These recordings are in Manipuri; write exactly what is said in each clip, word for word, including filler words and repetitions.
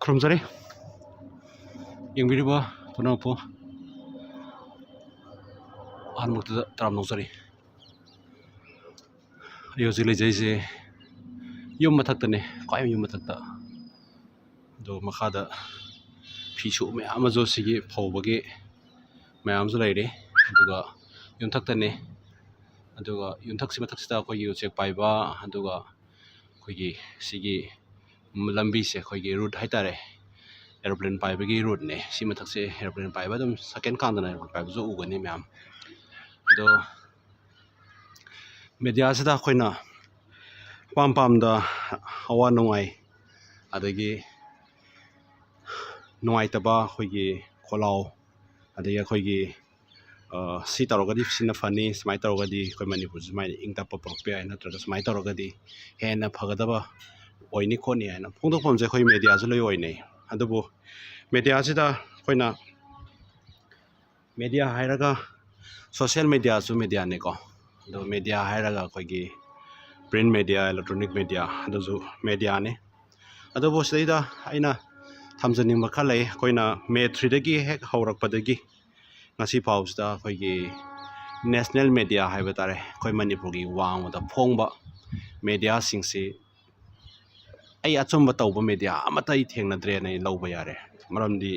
ꯈꯨꯔꯨꯝꯖꯔꯤ꯫ ꯌꯦꯡꯕꯤꯔꯤꯕ ꯄꯨꯝꯅꯃꯛꯄꯨ ꯑꯍꯥꯟꯕꯃꯛꯇꯗ ꯇꯔꯥꯝꯅ ꯑꯣꯛꯆꯔꯤ꯫ ꯑꯩ ꯍꯧꯖꯤꯛ ꯂꯩꯖꯩꯁꯦ ꯌꯨꯝ ꯃꯊꯛꯇꯅꯦ, ꯈ꯭ꯋꯥꯏ ꯌꯨꯝ ꯃꯊꯛꯇ꯫ ꯑꯗꯣ ꯃꯈꯥꯗ ꯐꯤ ꯁꯨꯕ ꯃꯌꯥꯝ ꯑꯃꯁꯨ ꯁꯤꯒꯤ ꯐꯧꯕꯒꯤ ꯃꯌꯥꯝꯁꯨ ꯂꯩꯔꯤ꯫ ꯑꯗꯨꯒ ꯌꯨꯝꯊꯛꯇꯅꯦ꯫ ꯑꯗꯨꯒ ꯌꯨꯝꯊꯛꯁꯤ ꯃꯊꯛꯁꯤꯗ ꯑꯩꯈꯣꯏꯒꯤ ꯎꯆꯦꯛ ꯄꯥꯏꯕ, ꯑꯗꯨꯒ ꯑꯩꯈꯣꯏꯒꯤ ꯁꯤꯒꯤ ꯂꯝꯕꯤꯁꯦ ꯑꯩꯈꯣꯏꯒꯤ ꯔꯨꯠ ꯍꯥꯏꯇꯥꯔꯦ, ꯑꯦꯔꯣꯄ꯭ꯂꯦꯟ ꯄꯥꯏꯕꯒꯤ ꯔꯨꯠꯅꯦ꯫ ꯁꯤ ꯃꯊꯛꯁꯦ ꯑꯦꯔꯣꯄ꯭ꯂꯦꯟ ꯄꯥꯏꯕ ꯑꯗꯨꯝ ꯁꯥꯏꯀꯜ ꯀꯥꯟꯗꯅ ꯑꯦꯔꯣꯄ꯭ꯂꯦꯟ ꯄꯥꯏꯕꯁꯨ ꯎꯒꯅꯤ ꯃꯌꯥꯝ꯫ ꯑꯗꯣ ꯃꯦꯗꯤꯌꯥꯁꯤꯗ ꯑꯩꯈꯣꯏꯅ ꯑꯄꯥꯝ ꯄꯥꯝꯗ ꯑꯋꯥ ꯅꯨꯡꯉꯥꯏ, ꯑꯗꯒꯤ ꯅꯨꯡꯉꯥꯏꯇꯕ, ꯑꯩꯈꯣꯏꯒꯤ ꯈꯣꯜꯂꯥꯎ, ꯑꯗꯒꯤ ꯑꯩꯈꯣꯏꯒꯤ ꯁꯤ ꯇꯧꯔꯒꯗꯤ ꯁꯤꯅ ꯐꯅꯤ, ꯁꯨꯃꯥꯏꯅ ꯇꯧꯔꯒꯗꯤ ꯑꯩꯈꯣꯏ ꯃꯅꯤꯄꯨꯔꯁꯤ ꯁꯨꯃꯥꯏꯅ ꯏꯪ ꯇꯞꯄ ꯄꯨꯔꯛꯄ ꯌꯥꯏ, ꯅꯠꯇ꯭ꯔꯒ ꯁꯨꯃꯥꯏꯅ ꯇꯧꯔꯒꯗꯤ ꯍꯦꯟꯅ ꯐꯒꯗꯕ ꯑꯣꯏꯅꯤ ꯈꯣꯠꯅꯤ ꯍꯥꯏꯅ ꯐꯣꯡꯗꯣꯛꯐꯝꯁꯦ ꯑꯩꯈꯣꯏ ꯃꯦꯗꯤꯌꯥꯁꯨ ꯂꯣꯏ ꯑꯣꯏꯅꯩ꯫ ꯑꯗꯨꯕꯨ ꯃꯦꯗꯤꯌꯥꯁꯤꯗ ꯑꯩꯈꯣꯏꯅ ꯃꯦꯗꯤꯌꯥ ꯍꯥꯏꯔꯒ ꯁꯣꯁꯤꯌꯦꯜ ꯃꯦꯗꯤꯌꯥꯁꯨ ꯃꯦꯗꯤꯌꯥꯅꯤꯀꯣ꯫ ꯑꯗꯣ ꯃꯦꯗꯤꯌꯥ ꯍꯥꯏꯔꯒ ꯑꯩꯈꯣꯏꯒꯤ ꯄ꯭ꯔꯤꯟ ꯃꯦꯗꯤꯌꯥ, ꯏꯂꯦꯛꯇ꯭ꯔꯣꯅꯤꯛ ꯃꯦꯗꯤꯌꯥ, ꯑꯗꯨꯁꯨ ꯃꯦꯗꯤꯌꯥꯅꯤ꯫ ꯑꯗꯨꯕꯨ ꯁꯤꯗꯩꯗ ꯑꯩꯅ ꯊꯝꯖꯅꯤꯡꯕ ꯈꯔ ꯂꯩ꯫ ꯑꯩꯈꯣꯏꯅ ꯃꯦ ꯊ꯭ꯔꯤꯗꯒꯤ ꯍꯦꯛ ꯍꯧꯔꯛꯄꯗꯒꯤ ꯉꯁꯤ ꯐꯥꯎꯁꯤꯗ ꯑꯩꯈꯣꯏꯒꯤ ꯅꯦꯁꯅꯦꯜ ꯃꯦꯗꯤꯌꯥ ꯍꯥꯏꯕ ꯇꯥꯔꯦ, ꯑꯩꯈꯣꯏ ꯃꯅꯤꯄꯨꯔꯒꯤ ꯋꯥꯡꯃꯗ ꯐꯣꯡꯕ ꯃꯦꯗꯤꯌꯥꯁꯤꯡꯁꯤ ꯑꯩ ꯑꯆꯨꯝꯕ ꯇꯧꯕ ꯃꯦꯗꯤꯌꯥ ꯑꯃꯠꯇ ꯑꯩ ꯊꯦꯡꯅꯗ꯭ꯔꯦꯅ ꯑꯩ ꯂꯧꯕ ꯌꯥꯔꯦ꯫ ꯃꯔꯝꯗꯤ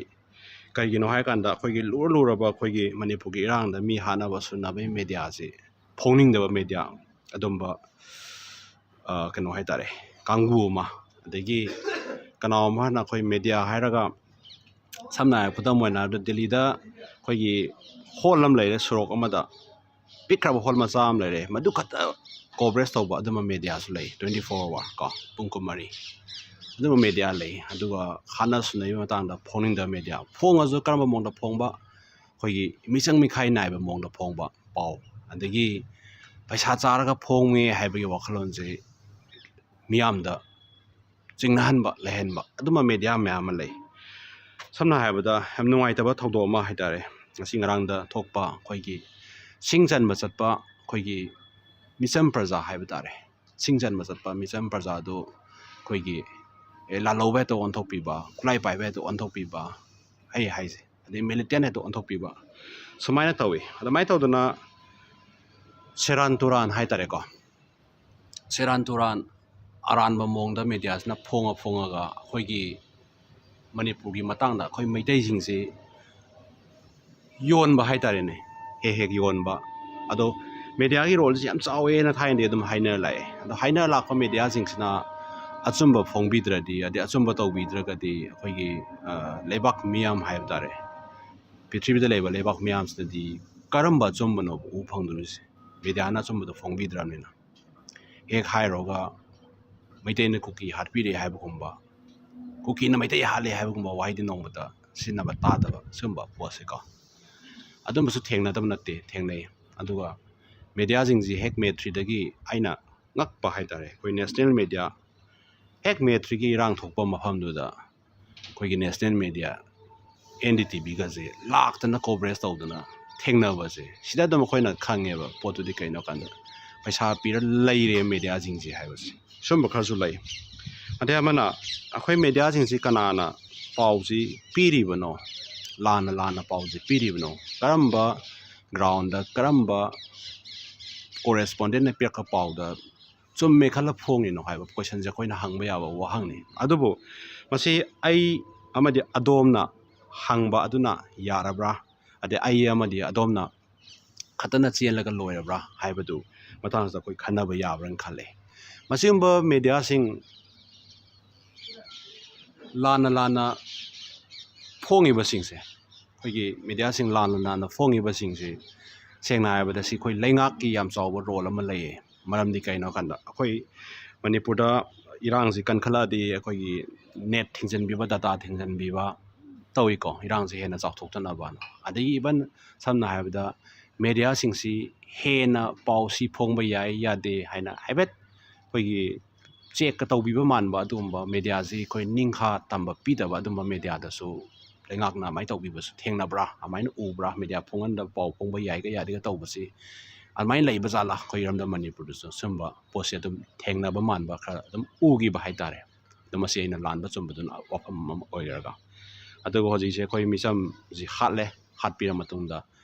ꯀꯩꯒꯤꯅꯣ ꯍꯥꯏꯀꯥꯟꯗ ꯑꯩꯈꯣꯏꯒꯤ ꯂꯨꯔ ꯂꯨꯔꯕ ꯑꯩꯈꯣꯏꯒꯤ ꯃꯅꯤꯄꯨꯔꯒꯤ ꯏꯔꯥꯡꯗ ꯃꯤ ꯍꯥꯠꯅꯕ ꯁꯨꯅꯕꯒꯤ ꯃꯦꯗꯤꯌꯥꯁꯤ ꯐꯣꯡꯅꯤꯡꯗꯕ ꯃꯦꯗꯤꯌꯥ ꯑꯗꯨꯝꯕ, ꯑ, ꯀꯩꯅꯣ ꯍꯥꯏꯇꯥꯔꯦ, ꯀꯥꯡꯕꯨ ꯑꯃ, ꯑꯗꯒꯤ ꯀꯅꯥꯒꯨꯝꯕ ꯑꯃꯅ ꯑꯩꯈꯣꯏ ꯃꯦꯗꯤꯌꯥ ꯍꯥꯏꯔꯒ ꯁꯝꯅ ꯍꯥꯏꯔꯕꯗ ꯈꯨꯗꯝ ꯑꯣꯏꯅ ꯍꯥꯏꯔꯕꯗ ꯗꯦꯜꯂꯤꯗ ꯑꯩꯈꯣꯏꯒꯤ ꯍꯣꯜ ꯑꯃ ꯂꯩꯔꯦ, ꯁꯣꯔꯣꯛ ꯑꯃꯗ ꯄꯤꯛꯈ꯭ꯔꯕ ꯍꯣꯜ ꯃꯆꯥ ꯑꯃ ꯂꯩꯔꯦ, ꯃꯗꯨ ꯈꯛꯇ ꯀꯣꯚꯔꯦꯖ ꯇꯧꯕ ꯑꯗꯨꯝꯕ ꯃꯦꯗꯤꯌꯥꯁꯨ ꯂꯩ, twenty four hour ꯀꯣ, ꯄꯨꯡ ꯀꯨꯟꯃꯔꯤ ꯑꯗꯨꯝꯕ ꯃꯦꯗꯤꯌꯥ ꯂꯩ꯫ ꯑꯗꯨꯒ ꯍꯥꯠꯅ ꯁꯨꯅꯕꯒꯤ ꯃꯇꯥꯡꯗ ꯐꯣꯡꯅꯤꯡꯗꯕ ꯃꯦꯗꯤꯌꯥ, ꯐꯣꯡꯉꯁꯨ ꯀꯔꯝꯕ ꯃꯑꯣꯡꯗ ꯐꯣꯡꯕ, ꯑꯩꯈꯣꯏꯒꯤ ꯃꯤꯆꯪ ꯃꯤꯈꯥꯏ ꯅꯥꯏꯕ ꯃꯑꯣꯡꯗ ꯐꯣꯡꯕ ꯄꯥꯎ, ꯑꯗꯒꯤ ꯄꯩꯁꯥ ꯆꯥꯔꯒ ꯐꯣꯡꯉꯦ ꯍꯥꯏꯕꯒꯤ ꯋꯥꯈꯜꯂꯣꯟꯁꯦ ꯃꯤꯌꯥꯝꯗ ꯆꯤꯡꯅꯍꯟꯕ, ꯂꯩꯍꯟꯕ ꯑꯗꯨꯝꯕ ꯃꯦꯗꯤꯌꯥ ꯃꯌꯥꯝ ꯑꯃ ꯂꯩ꯫ ꯁꯝꯅ ꯍꯥꯏꯔꯕꯗ ꯌꯥꯝ ꯅꯨꯡꯉꯥꯏꯇꯕ ꯊꯧꯗꯣꯛ ꯑꯃ ꯍꯥꯏꯇꯥꯔꯦ, ꯉꯁꯤ ꯉꯔꯥꯡꯗ ꯊꯣꯛꯄ ꯑꯩꯈꯣꯏꯒꯤ ꯁꯤꯡ ꯆꯟꯕ ꯆꯠꯄ ꯑꯩꯈꯣꯏꯒꯤ ꯃꯤꯆꯝ ꯄ꯭ꯔꯖꯥ ꯍꯥꯏꯕ ꯇꯥꯔꯦ, ꯁꯤꯡ ꯆꯟꯕ ꯆꯠꯄ ꯃꯤꯆꯝ ꯄ꯭ꯔꯖꯥꯗꯨ ꯑꯩꯈꯣꯏꯒꯤ ꯑꯦ, ꯂꯥꯜꯍꯧꯕ ꯍꯦꯛꯇ ꯑꯣꯟꯊꯣꯛꯄꯤꯕ, ꯈꯨꯠꯂꯥꯏ ꯄꯥꯏꯕ ꯍꯦꯛꯇ ꯑꯣꯟꯊꯣꯛꯄꯤꯕ, ꯑꯩ ꯍꯥꯏꯁꯦ, ꯑꯗꯩ ꯃꯤꯂꯤꯇꯦꯟ ꯍꯦꯛꯇ ꯑꯣꯟꯊꯣꯛꯄꯤꯕ, ꯁꯨꯃꯥꯏꯅ ꯇꯧꯏ꯫ ꯑꯗꯨꯃꯥꯏꯅ ꯇꯧꯗꯅ ꯁꯦꯔꯥꯟ ꯇꯨꯔꯥꯟ ꯍꯥꯏꯇꯥꯔꯦꯀꯣ, ꯁꯦꯔꯥꯟ ꯇꯨꯔꯥꯟ ꯑꯔꯥꯟꯕ ꯃꯑꯣꯡꯗ ꯃꯦꯗꯤꯌꯥꯁꯤꯅ ꯐꯣꯡꯉ ꯐꯣꯡꯉꯒ ꯑꯩꯈꯣꯏꯒꯤ ꯃꯅꯤꯄꯨꯔꯒꯤ ꯃꯇꯥꯡꯗ ꯑꯩꯈꯣꯏ ꯃꯩꯇꯩꯁꯤꯡꯁꯤ ꯌꯣꯟꯕ ꯍꯥꯏꯇꯥꯔꯦꯅꯦ, ꯍꯦꯛ ꯍꯦꯛ ꯌꯣꯟꯕ꯫ ꯑꯗꯣ ꯃꯦꯗꯤꯌꯥꯒꯤ ꯔꯣꯜꯁꯤ ꯌꯥꯝ ꯆꯥꯎꯋꯦꯅ ꯊꯥꯏꯅꯗꯤ ꯑꯗꯨꯝ ꯍꯥꯏꯅꯔ ꯂꯥꯛꯑꯦ꯫ ꯑꯗꯣ ꯍꯥꯏꯅꯔ ꯂꯥꯛꯄ ꯃꯦꯗꯤꯌꯥꯁꯤꯡꯁꯤꯅ ꯑꯆꯨꯝꯕ ꯐꯣꯡꯕꯤꯗ꯭ꯔꯗꯤ, ꯑꯗꯩ ꯑꯆꯨꯝꯕ ꯇꯧꯕꯤꯗ꯭ꯔꯒꯗꯤ ꯑꯩꯈꯣꯏꯒꯤ, ꯑ, ꯂꯩꯕꯥꯛ ꯃꯤꯌꯥꯝ ꯍꯥꯏꯕ ꯇꯥꯔꯦ, ꯄ꯭ꯔꯤꯊꯤꯕꯤꯗ ꯂꯩꯕ ꯂꯩꯕꯥꯛ ꯃꯤꯌꯥꯝꯁꯤꯅꯗꯤ ꯀꯔꯝꯕ ꯑꯆꯨꯝꯕꯅꯣ ꯎꯕ ꯐꯪꯗꯣꯔꯤꯁꯦ? ꯃꯦꯗꯤꯌꯥꯅ ꯑꯆꯨꯝꯕꯗꯣ ꯐꯣꯡꯕꯤꯗ꯭ꯔꯕꯅꯤꯅ꯫ ꯍꯦꯛ ꯍꯥꯏꯔꯨꯔꯒ ꯃꯩꯇꯩꯅ ꯀꯨꯀꯤ ꯍꯥꯠꯄꯤꯔꯦ ꯍꯥꯏꯕꯒꯨꯝꯕ, ꯀꯨꯀꯤꯅ ꯃꯩꯇꯩ ꯍꯥꯠꯂꯦ ꯍꯥꯏꯕꯒꯨꯝꯕ ꯋꯥꯍꯩꯗꯤ ꯅꯣꯡꯃꯇ ꯁꯤꯖꯤꯟꯅꯕ ꯇꯥꯗꯕ, ꯁꯤꯒꯨꯝꯕ ꯄꯣꯠꯁꯦꯀꯣ꯫ ꯑꯗꯨꯝꯕꯁꯨ ꯊꯦꯡꯅꯗꯕ ꯅꯠꯇꯦ, ꯊꯦꯡꯅꯩ꯫ ꯑꯗꯨꯒ ꯃꯦꯗꯤꯌꯥꯁꯤꯡꯁꯤ ꯍꯦꯛ ꯃꯦ ꯊ꯭ꯔꯤꯗꯒꯤ ꯑꯩꯅ ꯉꯛꯄ ꯍꯥꯏꯇꯥꯔꯦ, ꯑꯩꯈꯣꯏ ꯅꯦꯁꯅꯦꯜ ꯃꯦꯗꯤꯌꯥ ꯍꯦꯛ ꯃꯦ ꯊ꯭ꯔꯤꯒꯤ ꯏꯔꯥꯡ ꯊꯣꯛꯄ ꯃꯐꯝꯗꯨꯗ ꯑꯩꯈꯣꯏꯒꯤ national media N D T ꯚꯤꯒꯁꯦ ꯂꯥꯛꯇꯅ ꯀꯣꯚꯔꯦꯖ ꯇꯧꯗꯅ ꯊꯦꯡꯅꯕꯁꯦ, ꯁꯤꯗ ꯑꯗꯨꯝ ꯑꯩꯈꯣꯏꯅ ꯈꯪꯉꯦꯕ ꯄꯣꯠꯇꯨꯗꯤ ꯀꯩꯅꯣ ꯀꯥꯟꯗ ꯄꯩꯁꯥ ꯄꯤꯔ ꯂꯩꯔꯦ ꯃꯦꯗꯤꯌꯥꯁꯤꯡꯁꯦ ꯍꯥꯏꯕꯁꯦ꯫ ꯁꯨꯝꯕ ꯈꯔꯁꯨ ꯂꯩ꯫ ꯑꯗꯩ ꯑꯃꯅ ꯑꯩꯈꯣꯏ ꯃꯦꯗꯤꯌꯥꯁꯤꯡꯁꯤ ꯀꯅꯥꯅ ꯄꯥꯎꯁꯤ ꯄꯤꯔꯤꯕꯅꯣ, ꯂꯥꯟꯅ ꯂꯥꯟꯅ ꯄꯥꯎꯁꯤ ꯄꯤꯔꯤꯕꯅꯣ, ꯀꯔꯝꯕ ꯒ꯭ꯔꯥꯎꯟꯗ, ꯀꯔꯝꯕ ꯀꯣꯔꯦꯁꯄꯣꯟꯗꯦꯟꯅ ꯄꯤꯔꯛꯄ ꯄꯥꯎꯗ ꯆꯨꯝꯃꯦ ꯈꯜꯂ ꯐꯣꯡꯉꯤꯅꯣ ꯍꯥꯏꯕ ꯀꯣꯏꯁꯟꯁꯦ ꯑꯩꯈꯣꯏꯅ ꯍꯪꯕ ꯌꯥꯕ ꯋꯥꯍꯪꯅꯤ꯫ ꯑꯗꯨꯕꯨ ꯃꯁꯤ ꯑꯩ ꯑꯃꯗꯤ ꯑꯗꯣꯝꯅ ꯍꯪꯕ ꯑꯗꯨꯅ ꯌꯥꯔꯕ꯭ꯔꯥ? ꯑꯗꯩ ꯑꯩ ꯑꯃꯗꯤ ꯑꯗꯣꯝꯅ ꯈꯛꯇꯅ ꯆꯦꯜꯂꯒ ꯂꯣꯏꯔꯕ꯭ꯔꯥ ꯍꯥꯏꯕꯗꯨ ꯃꯇꯥꯡꯁꯤꯗ ꯑꯩꯈꯣꯏ ꯈꯟꯅꯕ ꯌꯥꯕ꯭ꯔꯥꯅ ꯈꯜꯂꯦ꯫ ꯃꯁꯤꯒꯨꯝꯕ ꯃꯦꯗꯤꯌꯥꯁꯤꯡ ꯂꯥꯟꯅ ꯂꯥꯟꯅ ꯐꯣꯡꯉꯤꯕꯁꯤꯡꯁꯦ, ꯑꯩꯈꯣꯏꯒꯤ ꯃꯦꯗꯤꯌꯥꯁꯤꯡ ꯂꯥꯟꯅ ꯂꯥꯟꯅ ꯐꯣꯡꯉꯤꯕꯁꯤꯡꯁꯦ, ꯁꯦꯡꯅ ꯍꯥꯏꯔꯕꯗ ꯁꯤ ꯑꯩꯈꯣꯏ ꯂꯩꯉꯥꯛꯀꯤ ꯌꯥꯝ ꯆꯥꯎꯕ ꯔꯣꯜ ꯑꯃ ꯂꯩꯌꯦ꯫ ꯃꯔꯝꯗꯤ ꯀꯩꯅꯣ ꯍꯥꯏꯀꯥꯟꯗ ꯑꯩꯈꯣꯏ ꯃꯅꯤꯄꯨꯔꯗ ꯏꯔꯥꯡꯁꯤ ꯀꯟꯈꯠꯂꯛꯑꯗꯤ ꯑꯩꯈꯣꯏꯒꯤ ꯅꯦꯠ ꯊꯤꯡꯖꯤꯟꯕꯤꯕ, ꯗꯇꯥ ꯊꯤꯡꯖꯤꯟꯕꯤꯕ ꯇꯧꯏꯀꯣ, ꯏꯔꯥꯡꯁꯤ ꯍꯦꯟꯅ ꯆꯥꯎꯊꯣꯛꯇꯅꯕꯅ꯫ ꯑꯗꯒꯤ ꯏꯚꯟ ꯁꯝꯅ ꯍꯥꯏꯔꯕꯗ ꯃꯦꯗꯤꯌꯥꯁꯤꯡꯁꯤ ꯍꯦꯟꯅ ꯄꯥꯎꯁꯤ ꯐꯣꯡꯕ ꯌꯥꯏ ꯌꯥꯗꯦ ꯍꯥꯏꯅ ꯍꯥꯏꯐꯦꯠ ꯑꯩꯈꯣꯏꯒꯤ ꯆꯦꯛꯀ ꯇꯧꯕꯤꯕ ꯃꯥꯟꯕ ꯑꯗꯨꯒꯨꯝꯕ ꯃꯦꯗꯤꯌꯥꯁꯤ ꯑꯩꯈꯣꯏ ꯅꯤꯡꯈꯥ ꯇꯝꯕ ꯄꯤꯗꯕ ꯑꯗꯨꯝꯕ ꯃꯦꯗꯤꯌꯥꯗꯁꯨ ꯂꯩꯉꯥꯛꯅ ꯑꯗꯨꯃꯥꯏꯅ ꯇꯧꯕꯤꯕꯁꯨ ꯊꯦꯡꯅꯕ꯭ꯔꯥ? ꯑꯗꯨꯃꯥꯏꯅ ꯎꯕ꯭ꯔꯥ? ꯃꯦꯗꯤꯌꯥ ꯐꯣꯡꯍꯟꯗꯕ, ꯄꯥꯎ ꯐꯣꯡꯕ ꯌꯥꯏꯒ ꯌꯥꯗꯦꯒ ꯇꯧꯕꯁꯤ ꯑꯗꯨꯃꯥꯏꯅ ꯂꯩꯕ ꯖꯥꯠꯂꯥ ꯑꯩꯈꯣꯏ ꯏꯔꯝꯗꯝ ꯃꯅꯤꯄꯨꯔꯗꯁꯨ? ꯁꯨꯝꯕ ꯄꯣꯠꯁꯦ ꯑꯗꯨꯝ ꯊꯦꯡꯅꯕ ꯃꯥꯟꯕ ꯈꯔ ꯑꯗꯨꯝ ꯎꯈꯤꯕ ꯍꯥꯏꯇꯥꯔꯦ꯫ ꯑꯗꯣ ꯃꯁꯤ ꯑꯩꯅ ꯂꯥꯟꯕ ꯆꯨꯝꯕꯗꯨꯅ ꯋꯥꯐꯝ ꯑꯃ ꯑꯣꯏꯔꯒ, ꯑꯗꯨꯒ ꯍꯧꯖꯤꯛꯁꯦ ꯑꯩꯈꯣꯏ ꯃꯤꯆꯝꯁꯤ ꯍꯥꯠꯂꯦ, ꯍꯥꯠꯄꯤꯔ ꯃꯇꯨꯡꯗ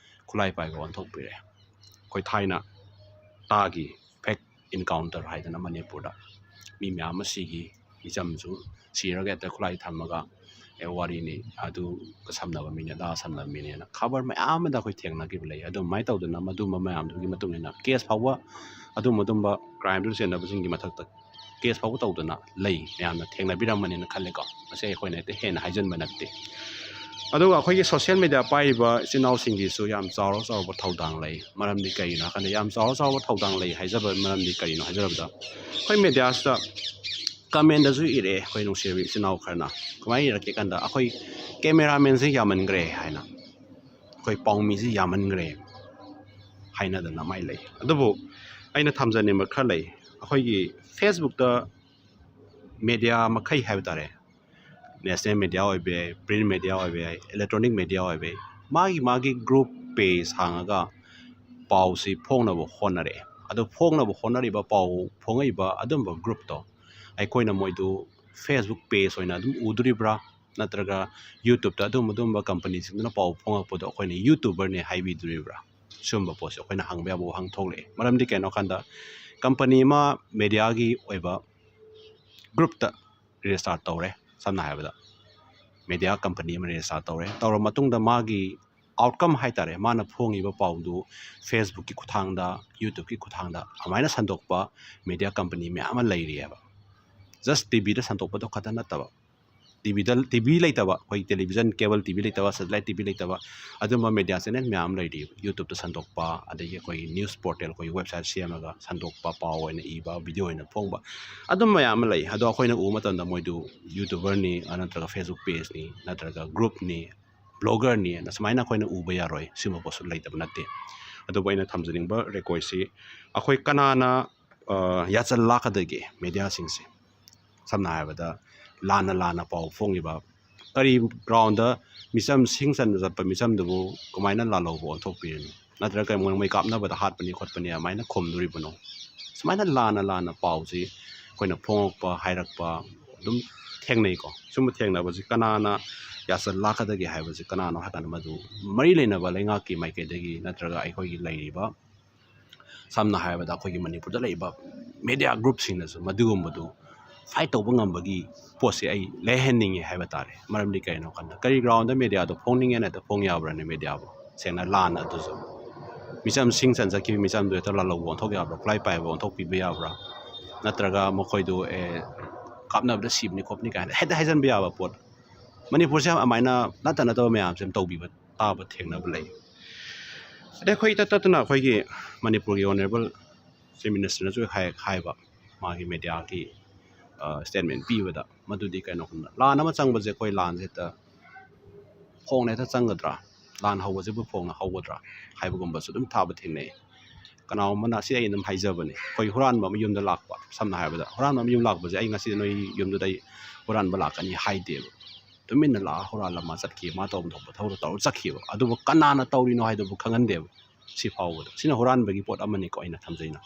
ꯈꯨꯠꯂꯥꯏ ꯄꯥꯏꯕ ꯑꯣꯟꯊꯣꯛꯄꯤꯔꯦ꯫ ꯑꯩꯈꯣꯏ ꯊꯥꯏꯅ ꯇꯥꯈꯤ, ꯐꯦꯛ ꯏꯟꯀꯥꯎꯟꯇꯔ ꯍꯥꯏꯗꯅ ꯃꯅꯤꯄꯨꯔꯗ ꯃꯤ ꯃꯌꯥꯝ ꯑꯃ ꯁꯤꯈꯤ, ꯃꯤꯆꯝꯁꯨ ꯁꯤꯔꯒ ꯍꯦꯛꯇ ꯈꯨꯠꯂꯥꯏ ꯊꯝꯃꯒ ꯑꯦ ꯋꯥꯔꯤꯅꯤ, ꯑꯗꯨꯒ ꯁꯝꯅꯕ ꯃꯤꯅꯤ, ꯑꯗꯥ ꯁꯝꯅꯕ ꯃꯤꯅꯦꯅ ꯈꯕꯔ ꯃꯌꯥꯝ ꯑꯃꯗ ꯑꯩꯈꯣꯏ ꯊꯦꯡꯅꯈꯤꯕ ꯂꯩ꯫ ꯑꯗꯨꯃꯥꯏꯅ ꯇꯧꯗꯅ ꯃꯗꯨꯝꯕ ꯃꯌꯥꯝꯗꯨꯒꯤ ꯃꯇꯨꯡ ꯏꯟꯅ ꯀꯦꯁ ꯐꯥꯎꯕ, ꯑꯗꯨꯝ ꯑꯗꯨꯝꯕ ꯀ꯭ꯔꯥꯏꯝꯗꯨ ꯆꯦꯟꯅꯕꯁꯤꯡꯒꯤ ꯃꯊꯛꯇ ꯀꯦꯁ ꯐꯥꯎꯕ ꯇꯧꯗꯅ ꯂꯩ, ꯃꯌꯥꯝꯅ ꯊꯦꯡꯅꯕꯤꯔꯝꯃꯅꯤꯅ ꯈꯜꯂꯦꯀꯣ꯫ ꯃꯁꯤ ꯑꯩꯈꯣꯏꯅ ꯍꯦꯛꯇ ꯍꯦꯟꯅ ꯍꯥꯏꯖꯤꯟꯕ ꯅꯠꯇꯦ꯫ ꯑꯗꯨꯒ ꯑꯩꯈꯣꯏꯒꯤ ꯁꯣꯁꯤꯌꯦꯜ ꯃꯦꯗꯤꯌꯥ ꯄꯥꯏꯔꯤꯕ ꯏꯆꯤꯟ ꯏꯅꯥꯎꯁꯤꯡꯒꯤꯁꯨ ꯌꯥꯝ ꯆꯥꯎꯔ ꯆꯥꯎꯔꯕ ꯊꯧꯗꯥꯡ ꯂꯩ꯫ ꯃꯔꯝꯗꯤ ꯀꯩꯒꯤꯅꯣ ꯍꯥꯏ ꯀꯥꯟꯗ ꯌꯥꯝ ꯆꯥꯎꯔ ꯆꯥꯎꯔꯕ ꯊꯧꯗꯥꯡ ꯂꯩ ꯍꯥꯏꯖꯕ ꯃꯔꯝꯗꯤ ꯀꯔꯤꯅꯣ ꯍꯥꯏꯖꯔꯕꯗ, ꯑꯩꯈꯣꯏ ꯃꯦꯗꯤꯌꯥꯁꯤꯗ ꯀꯃꯦꯟꯗꯁꯨ ꯏꯔꯛꯑꯦ ꯑꯩꯈꯣꯏ ꯅꯨꯡꯁꯤꯔꯕ ꯏꯆꯤꯟ ꯏꯅꯥꯎ ꯈꯔꯅ꯫ ꯀꯃꯥꯏꯅ ꯏꯔꯛꯀꯦ ꯀꯥꯟꯗ, "ꯑꯩꯈꯣꯏ ꯀꯦꯃꯦꯔꯥꯃꯦꯟꯁꯦ ꯌꯥꯝꯃꯟꯈ꯭ꯔꯦ" ꯍꯥꯏꯅ, "ꯑꯩꯈꯣꯏ ꯄꯥꯎꯃꯤꯁꯦ ꯌꯥꯝꯃꯟꯈ꯭ꯔꯦ" ꯍꯥꯏꯅꯗꯅ ꯃꯥꯏ ꯂꯩ꯫ ꯑꯗꯨꯕꯨ ꯑꯩꯅ ꯊꯝꯖꯅꯤꯡꯕ ꯈꯔ ꯂꯩ꯫ ꯑꯩꯈꯣꯏꯒꯤ ꯐꯦꯁꯕꯨꯛꯇ ꯃꯦꯗꯤꯌꯥ ꯃꯈꯩ ꯍꯥꯏꯕ ꯇꯥꯔꯦ, ꯅꯦꯁꯅꯦꯜ ꯃꯦꯗꯤꯌꯥ ꯑꯣꯏꯕ ꯌꯥꯏ, ꯄ꯭ꯔꯤꯟ ꯃꯦꯗꯤꯌꯥ ꯑꯣꯏꯕ ꯌꯥꯏ, ꯏꯂꯦꯛꯇ꯭ꯔꯣꯅꯤꯛ ꯃꯦꯗꯤꯌꯥ ꯑꯣꯏꯕ ꯌꯥꯏ, ꯃꯥꯒꯤ ꯃꯥꯒꯤ ꯒ꯭ꯔꯨꯞ ꯄꯦꯖ ꯍꯥꯡꯉꯒ ꯄꯥꯎꯁꯤ ꯐꯣꯡꯅꯕ ꯍꯣꯠꯅꯔꯛꯑꯦ꯫ ꯑꯗꯨ ꯐꯣꯡꯅꯕ ꯍꯣꯠꯅꯔꯤꯕ, ꯄꯥꯎ ꯐꯣꯡꯉꯛꯏꯕ ꯑꯗꯨꯝꯕ ꯒ꯭ꯔꯨꯞꯇꯣ ꯑꯩꯈꯣꯏꯅ ꯃꯣꯏꯗꯨ ꯐꯦꯁꯕꯨꯛ ꯄꯦꯖ ꯑꯣꯏꯅ ꯑꯗꯨꯝ ꯎꯗꯣꯔꯤꯕ꯭ꯔꯥ, ꯅꯠꯇ꯭ꯔꯒ ꯌꯨꯇ꯭ꯌꯨꯕꯇ ꯑꯗꯨꯝ ꯑꯗꯨꯝꯕ ꯀꯝꯄꯅꯤꯁꯤꯡꯗꯨꯅ ꯄꯥꯎ ꯐꯣꯡꯉꯛꯄꯗꯣ ꯑꯩꯈꯣꯏꯅ ꯌꯨꯇ꯭ꯌꯨꯕꯔꯅꯦ ꯍꯥꯏꯕꯤꯗꯣꯔꯤꯕ꯭ꯔꯥ? ꯁꯤꯒꯨꯝꯕ ꯄꯣꯠꯁꯦ ꯑꯩꯈꯣꯏꯅ ꯍꯪꯕ ꯌꯥꯕ ꯋꯥꯍꯪ ꯊꯣꯛꯂꯛꯑꯦ꯫ ꯃꯔꯝꯗꯤ ꯀꯩꯅꯣ ꯍꯥꯏ ꯀꯥꯟꯗ, ꯀꯝꯄꯅꯤ ꯑꯃ ꯃꯦꯗꯤꯌꯥꯒꯤ ꯑꯣꯏꯕ ꯒ꯭ꯔꯨꯞꯇ ꯔꯦꯖꯤꯁꯇꯥꯔ ꯇꯧꯔꯦ, ꯁꯝꯅ ꯍꯥꯏꯔꯕꯗ ꯃꯦꯗꯤꯌꯥ ꯀꯝꯄꯅꯤ ꯑꯃ ꯔꯦꯖꯤꯁꯇꯥꯔ ꯇꯧꯔꯦ, ꯇꯧꯔ ꯃꯇꯨꯡꯗ ꯃꯥꯒꯤ ꯑꯥꯎꯠꯀꯝ ꯍꯥꯏ ꯇꯥꯔꯦ, ꯃꯥꯅ ꯐꯣꯡꯉꯤꯕ ꯄꯥꯎꯗꯨ ꯐꯦꯁꯕꯨꯛꯀꯤ ꯈꯨꯠꯊꯥꯡꯗ, ꯌꯨꯇ꯭ꯌꯨꯕꯀꯤ ꯈꯨꯠꯊꯥꯡꯗ ꯑꯗꯨꯃꯥꯏꯅ ꯁꯟꯗꯣꯛꯄ ꯃꯦꯗꯤꯌꯥ ꯀꯝꯄꯅꯤ ꯃꯌꯥꯝ ꯑꯃ ꯂꯩꯔꯤꯑꯕ꯫ ꯖꯁ ꯇꯤ ꯚꯤꯗ ꯁꯟꯗꯣꯛꯄꯗꯣ ꯈꯛꯇ ꯅꯠꯇꯕ, ꯇꯤ ꯚꯤꯗ, ꯇꯤ ꯚꯤ ꯂꯩꯇꯕ, ꯑꯩꯈꯣꯏ ꯇꯦꯂꯤꯚꯤꯖꯟ, ꯀꯦꯕꯜ ꯇꯤ ꯚꯤ ꯂꯩꯇꯕ, ꯁꯦꯇꯦꯂꯥꯏꯠ ꯇꯤ ꯚꯤ ꯂꯩꯇꯕ, ꯑꯗꯨꯝꯕ ꯃꯦꯗꯤꯌꯥ ꯆꯦꯅꯦꯜ ꯃꯌꯥꯝ ꯑꯃ ꯂꯩꯔꯤ꯫ ꯌꯨꯇ꯭ꯌꯨꯕꯇ ꯁꯟꯗꯣꯛꯄ, ꯑꯗꯒꯤ ꯑꯩꯈꯣꯏꯒꯤ ꯅ꯭ꯌꯨꯁ ꯄꯣꯔꯇꯦꯜ, ꯑꯩꯈꯣꯏꯒꯤ ꯋꯦꯕꯁꯥꯏꯠ ꯁꯦꯝꯃꯒ ꯁꯟꯗꯣꯛꯄ, ꯄꯥꯎ ꯑꯣꯏꯅ ꯏꯕ, ꯚꯤꯗꯤꯑꯣ ꯑꯣꯏꯅ ꯐꯣꯡꯕ, ꯑꯗꯨꯝ ꯃꯌꯥꯝ ꯑꯃ ꯂꯩ꯫ ꯑꯗꯣ ꯑꯩꯈꯣꯏꯅ ꯎꯕ ꯃꯇꯝꯗ ꯃꯣꯏꯗꯨ ꯌꯨꯇ꯭ꯌꯨꯕꯔꯅꯤ, ꯑ, ꯅꯠꯇ꯭ꯔꯒ ꯐꯦꯁꯕꯨꯛ ꯄꯦꯖꯅꯤ, ꯅꯠꯇ꯭ꯔꯒ ꯒ꯭ꯔꯨꯞꯅꯤ, ꯕ꯭ꯂꯣꯒꯔꯅꯤ, ꯑꯗ ꯁꯨꯃꯥꯏꯅ ꯑꯩꯈꯣꯏꯅ ꯎꯕ ꯌꯥꯔꯣꯏ꯫ ꯁꯤꯒꯨꯝꯕ ꯄꯣꯠꯁꯨ ꯂꯩꯇꯕ ꯅꯠꯇꯦ꯫ ꯑꯗꯨꯕꯨ ꯑꯩꯅ ꯊꯝꯖꯅꯤꯡꯕ ꯔꯤꯀ꯭ꯋꯦꯁꯁꯤ, ꯑꯩꯈꯣꯏ ꯀꯅꯥꯅ, ꯑ, ꯌꯥꯆꯜ ꯂꯥꯛꯀꯗꯒꯦ ꯃꯦꯗꯤꯌꯥꯁꯤꯡꯁꯦ? ꯁꯝꯅ ꯍꯥꯏꯔꯕꯗ, ꯂꯥꯟꯅ ꯂꯥꯟꯅ ꯄꯥꯎ ꯐꯣꯡꯉꯤꯕ, ꯀꯔꯤ ꯒ꯭ꯔꯥꯎꯟꯗ ꯃꯤꯆꯝ, ꯁꯤꯡ ꯆꯟꯕ ꯆꯠꯄ ꯃꯤꯆꯝꯗꯨꯕꯨ ꯀꯃꯥꯏꯅ ꯂꯥꯜꯍꯧꯕ ꯑꯣꯟꯊꯣꯛꯄꯤꯔꯤꯅꯣ? ꯅꯠꯇ꯭ꯔꯒ ꯀꯩꯒꯨꯝꯕ ꯅꯣꯡꯃꯩ ꯀꯥꯞꯅꯕꯗ ꯍꯥꯠꯄꯅꯤ ꯈꯣꯠꯄꯅꯤ ꯑꯗꯨꯃꯥꯏꯅ ꯈꯨꯝꯗꯣꯔꯤꯕꯅꯣ? ꯁꯨꯃꯥꯏꯅ ꯂꯥꯟꯅ ꯂꯥꯟꯅ ꯄꯥꯎꯁꯤ ꯑꯩꯈꯣꯏꯅ ꯐꯣꯡꯉꯛꯄ, ꯍꯥꯏꯔꯛꯄ, ꯑꯗꯨꯝ ꯊꯦꯡꯅꯩꯀꯣ꯫ ꯁꯨꯝꯕ ꯊꯦꯡꯅꯕꯁꯤ ꯀꯅꯥꯅ ꯌꯥꯁꯜꯂꯛꯀꯗꯒꯦ ꯍꯥꯏꯕꯁꯤ ꯀꯅꯥꯅꯣ ꯍꯥꯏ ꯀꯥꯟꯗ, ꯃꯗꯨ ꯃꯔꯤ ꯂꯩꯅꯕ ꯂꯩꯉꯥꯛꯀꯤ ꯃꯥꯏꯀꯩꯗꯒꯤ ꯅꯠꯇ꯭ꯔꯒ ꯑꯩꯈꯣꯏꯒꯤ ꯂꯩꯔꯤꯕ, ꯁꯝꯅ ꯍꯥꯏꯔꯕꯗ ꯑꯩꯈꯣꯏꯒꯤ ꯃꯅꯤꯄꯨꯔꯗ ꯂꯩꯔꯤꯕ ꯃꯦꯗꯤꯌꯥ ꯒ꯭ꯔꯨꯞꯁꯤꯡꯅꯁꯨ ꯃꯗꯨꯒꯨꯝꯕꯗꯨ ꯐꯥꯏꯠ ꯇꯧꯕ ꯉꯝꯕꯒꯤ ꯄꯣꯠꯁꯦ ꯑꯩ ꯂꯩꯍꯟꯅꯤꯡꯉꯤ ꯍꯥꯏꯕ ꯇꯥꯔꯦ꯫ ꯃꯔꯝꯗꯤ ꯀꯩꯅꯣ ꯍꯥꯏ ꯀꯥꯟꯗ, ꯀꯔꯤ ꯒ꯭ꯔꯥꯎꯟꯗ ꯃꯦꯗꯤꯌꯥꯗꯣ ꯐꯣꯡꯅꯤꯡꯉꯦꯅ ꯍꯦꯛꯇ ꯐꯣꯡ ꯌꯥꯕ꯭ꯔꯅꯦ ꯃꯦꯗꯤꯌꯥꯕꯨ? ꯁꯦꯡꯅ ꯂꯥꯟꯅ ꯑꯗꯨꯁꯨ ꯃꯤꯆꯝꯁꯤꯡ ꯆꯟꯖꯈꯤꯕ ꯃꯤꯆꯝꯗꯨ ꯍꯦꯛꯇ ꯂꯥꯜꯍꯧꯕ ꯑꯣꯟꯊꯣꯛ ꯌꯥꯕ꯭ꯔꯥ? ꯈꯨꯠꯂꯥꯏ ꯄꯥꯏꯕ ꯑꯣꯟꯊꯣꯛꯄꯤꯕ ꯌꯥꯕ꯭ꯔꯥ? ꯅꯠꯇ꯭ꯔꯒ ꯃꯈꯣꯏꯗꯨ ꯑꯦ, ꯀꯥꯞꯅꯕꯗ ꯁꯤꯕꯅꯤ ꯈꯣꯠꯄꯅꯤ ꯀꯥꯏꯅ ꯍꯦꯛꯇ ꯍꯥꯏꯖꯟꯕ ꯌꯥꯕ ꯄꯣꯠ, ꯃꯅꯤꯄꯨꯔꯁꯦ ꯑꯗꯨꯃꯥꯏꯅ ꯅꯠꯇ ꯅꯠꯇꯕ ꯃꯌꯥꯝꯁꯦ ꯑꯗꯨꯝ ꯇꯧꯕꯤꯕ ꯇꯥꯕ ꯊꯦꯡꯅꯕ ꯂꯩ꯫ ꯑꯗꯩ ꯑꯩꯈꯣꯏ ꯏꯇꯠ ꯇꯠꯇꯅ ꯑꯩꯈꯣꯏꯒꯤ ꯃꯅꯤꯄꯨꯔꯒꯤ ꯑꯣꯅꯔꯦꯕꯜ ꯆꯤꯐ ꯃꯤꯅꯤꯁꯇꯔꯅꯁꯨ ꯍꯥꯏ-, ꯍꯥꯏꯕ, ꯃꯥꯒꯤ ꯃꯦꯗꯤꯌꯥꯒꯤ ꯁ꯭ꯇꯦꯠꯃꯦꯟ ꯄꯤꯕꯗ, ꯃꯗꯨꯗꯤ ꯀꯩꯅꯣ ꯍꯥꯏꯕꯗ, ꯂꯥꯟ ꯑꯃ ꯆꯪꯕꯁꯦ ꯑꯩꯈꯣꯏ ꯂꯥꯟꯁꯦ ꯍꯦꯛꯇ ꯐꯣꯡꯅ ꯍꯦꯛꯇ ꯆꯪꯒꯗ꯭ꯔꯥ? ꯂꯥꯟ ꯍꯧꯕꯁꯤꯕꯨ ꯐꯣꯡꯅ ꯍꯧꯒꯗ꯭ꯔꯥ ꯍꯥꯏꯕꯒꯨꯝꯕꯁꯨ ꯑꯗꯨꯝ ꯊꯥꯕ ꯊꯦꯡꯅꯩ꯫ ꯀꯅꯥꯒꯨꯝꯕꯅ, ꯁꯤ ꯑꯩ ꯑꯗꯨꯝ ꯍꯥꯏꯖꯕꯅꯤ, ꯑꯩꯈꯣꯏ ꯍꯨꯔꯥꯟꯕ ꯑꯃ ꯌꯨꯝꯗ ꯂꯥꯛꯄ, ꯁꯝꯅ ꯍꯥꯏꯔꯕꯗ ꯍꯨꯔꯥꯟꯕ ꯑꯃ ꯌꯨꯝ ꯂꯥꯛꯄꯁꯦ, ꯑꯩ ꯉꯁꯤ ꯅꯣꯏ ꯌꯨꯝꯗꯨꯗ ꯑꯩ ꯍꯨꯔꯥꯟꯕ ꯂꯥꯛꯀꯅꯤ ꯍꯥꯏꯗꯦꯕ꯫ ꯇꯨꯃꯤꯟꯅ ꯂꯥꯛꯑ ꯍꯨꯔꯥꯜꯂ ꯃꯥ ꯆꯠꯈꯤ, ꯃꯥ ꯇꯧꯐꯝ ꯊꯣꯛꯄ ꯊꯕꯛꯇꯣ ꯇꯧꯔ ꯆꯠꯈꯤꯕ꯫ ꯑꯗꯨꯕꯨ ꯀꯅꯥꯅ ꯇꯧꯔꯤꯅꯣ ꯍꯥꯏꯗꯨꯕꯨ ꯈꯪꯍꯟꯗꯦꯕ꯫ ꯁꯤ ꯐꯥꯎꯕꯗ ꯁꯤꯅ ꯍꯨꯔꯥꯟꯕꯒꯤ ꯄꯣꯠ ꯑꯃꯅꯤꯀꯣ ꯑꯩꯅ ꯊꯝꯖꯩꯅ꯫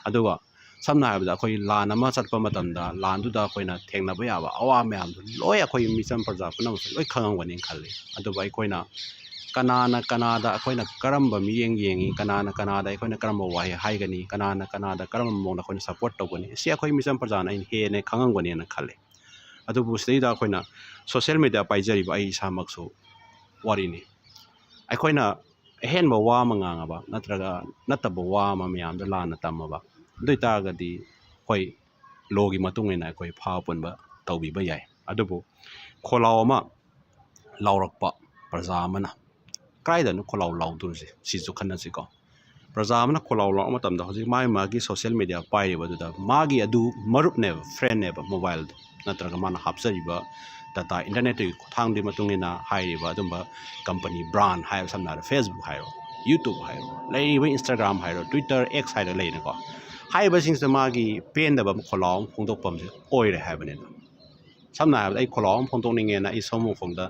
ꯑꯗꯨꯒ ꯁꯝꯅ ꯍꯥꯏꯔꯕꯗ ꯑꯩꯈꯣꯏ ꯂꯥꯟ ꯑꯃ ꯆꯠꯄ ꯃꯇꯝꯗ ꯂꯥꯟꯗꯨꯗ ꯑꯩꯈꯣꯏꯅ ꯊꯦꯡꯅꯕ ꯌꯥꯕ ꯑꯋꯥ ꯃꯌꯥꯝꯗꯨ ꯂꯣꯏ ꯑꯩꯈꯣꯏ ꯃꯤꯆꯝ ꯄ꯭ꯔꯖꯥ ꯄꯨꯝꯅꯃꯛꯁꯨ ꯂꯣꯏ ꯈꯪꯉꯝꯒꯅꯤꯅ ꯈꯜꯂꯤ꯫ ꯑꯗꯨꯕꯨ ꯑꯩꯈꯣꯏꯅ ꯀꯅꯥꯅ ꯀꯅꯥꯗ ꯑꯩꯈꯣꯏꯅ ꯀꯔꯝꯕ ꯃꯤꯠꯌꯦꯡ ꯌꯦꯡꯉꯤ, ꯀꯅꯥꯅ ꯀꯅꯥꯗ ꯑꯩꯈꯣꯏꯅ ꯀꯔꯝꯕ ꯋꯥꯍꯩ ꯍꯥꯏꯒꯅꯤ, ꯀꯅꯥꯅ ꯀꯅꯥꯗ ꯀꯔꯝꯕ ꯃꯑꯣꯡꯗ ꯑꯩꯈꯣꯏꯅ ꯁꯞꯄꯣꯔꯠ ꯇꯧꯒꯅꯤ, ꯁꯤ ꯑꯩꯈꯣꯏ ꯃꯤꯆꯝ ꯄ꯭ꯔꯖꯥꯅ ꯑꯩꯅ ꯍꯦꯟꯅ ꯈꯪꯉꯝꯒꯅꯤꯅ ꯈꯜꯂꯤ꯫ ꯑꯗꯨꯕꯨ ꯁꯤꯗꯩꯗ ꯑꯩꯈꯣꯏꯅ ꯁꯣꯁꯤꯌꯦꯜ ꯃꯦꯗꯤꯌꯥ ꯄꯥꯏꯖꯔꯤꯕ ꯑꯩ ꯏꯁꯥꯃꯛꯁꯨ ꯋꯥꯔꯤꯅꯤ꯫ ꯑꯩꯈꯣꯏꯅ ꯑꯍꯦꯟꯕ ꯋꯥ ꯑꯃ ꯉꯥꯡꯉꯕ ꯅꯠꯇ꯭ꯔꯒ ꯅꯠꯇꯕ ꯋꯥ ꯑꯃ ꯃꯌꯥꯝꯗ ꯂꯥꯟꯅ ꯇꯝꯃꯕ, ꯑꯗꯨ ꯑꯣꯏꯇꯥꯔꯒꯗꯤ ꯑꯩꯈꯣꯏ ꯂꯣꯒꯤ ꯃꯇꯨꯡ ꯏꯟꯅ ꯑꯩꯈꯣꯏ ꯐꯥꯕ ꯄꯨꯟꯕ ꯇꯧꯕꯤꯕ ꯌꯥꯏ꯫ ꯑꯗꯨꯕꯨ ꯈꯣꯜꯂꯥꯎ ꯑꯃ ꯂꯥꯎꯔꯛꯄ ꯄ꯭ꯔꯖꯥ ꯑꯃꯅ ꯀꯗꯥꯏꯗꯅꯣ ꯈꯣꯜꯂꯥꯎ ꯂꯥꯎꯗꯣꯔꯤꯁꯦ, ꯁꯤꯁꯨ ꯈꯟꯅꯁꯤꯀꯣ꯫ ꯄ꯭ꯔꯖꯥ ꯑꯃꯅ ꯈꯣꯜꯂꯥꯎ ꯂꯥꯎꯔꯛꯄ ꯃꯇꯝꯗ ꯍꯧꯖꯤꯛ ꯃꯥꯒꯤ ꯃꯥꯒꯤ ꯁꯣꯁꯤꯌꯦꯜ ꯃꯦꯗꯤꯌꯥ ꯄꯥꯏꯔꯤꯕ ꯑꯗꯨꯗ ꯃꯥꯒꯤ ꯑꯗꯨ ꯃꯔꯨꯞꯅꯦꯕ, ꯐ꯭ꯔꯦꯟꯅꯦꯕ, ꯃꯣꯕꯥꯏꯜꯗꯣ ꯅꯠꯇ꯭ꯔꯒ ꯃꯥꯅ ꯍꯥꯞꯆꯔꯤꯕ ꯗꯇꯥ, ꯏꯟꯇꯔꯅꯦꯠꯇꯨꯒꯤ ꯈꯨꯠꯊꯥꯡꯗꯨꯒꯤ ꯃꯇꯨꯡ ꯏꯟꯅ ꯍꯥꯏꯔꯤꯕ ꯑꯗꯨꯝꯕ ꯀꯝꯄꯅꯤ, ꯕ꯭ꯔꯥꯟ ꯍꯥꯏꯔꯤꯕ, ꯁꯝꯅ ꯍꯥꯏꯔꯕꯗ Facebook ꯍꯥꯏꯔꯣ, YouTube ꯍꯥꯏꯔꯣ, ꯂꯩꯔꯤꯕ Instagram ꯍꯥꯏꯔꯣ, Twitter, X ꯍꯥꯏꯔ ꯂꯩꯅꯀꯣ, ꯍꯥꯏꯔꯤꯕꯁꯤꯡꯁꯤꯗ ꯃꯥꯒꯤ ꯄꯦꯟꯗꯕ ꯑꯃ, ꯈꯣꯜꯂꯥꯎ ꯑꯃ ꯐꯣꯡꯗꯣꯛꯄ ꯑꯃꯁꯨ ꯑꯣꯏꯔꯦ ꯍꯥꯏꯕꯅꯤꯗ꯫ ꯁꯝꯅ ꯍꯥꯏꯔꯕꯗ ꯑꯩ ꯈꯣꯜꯂꯥꯎ ꯑꯃ ꯐꯣꯡꯗꯣꯛꯅꯤꯡꯉꯦꯅ ꯑꯩ ꯁꯣꯝ ꯃꯈꯣꯡꯗ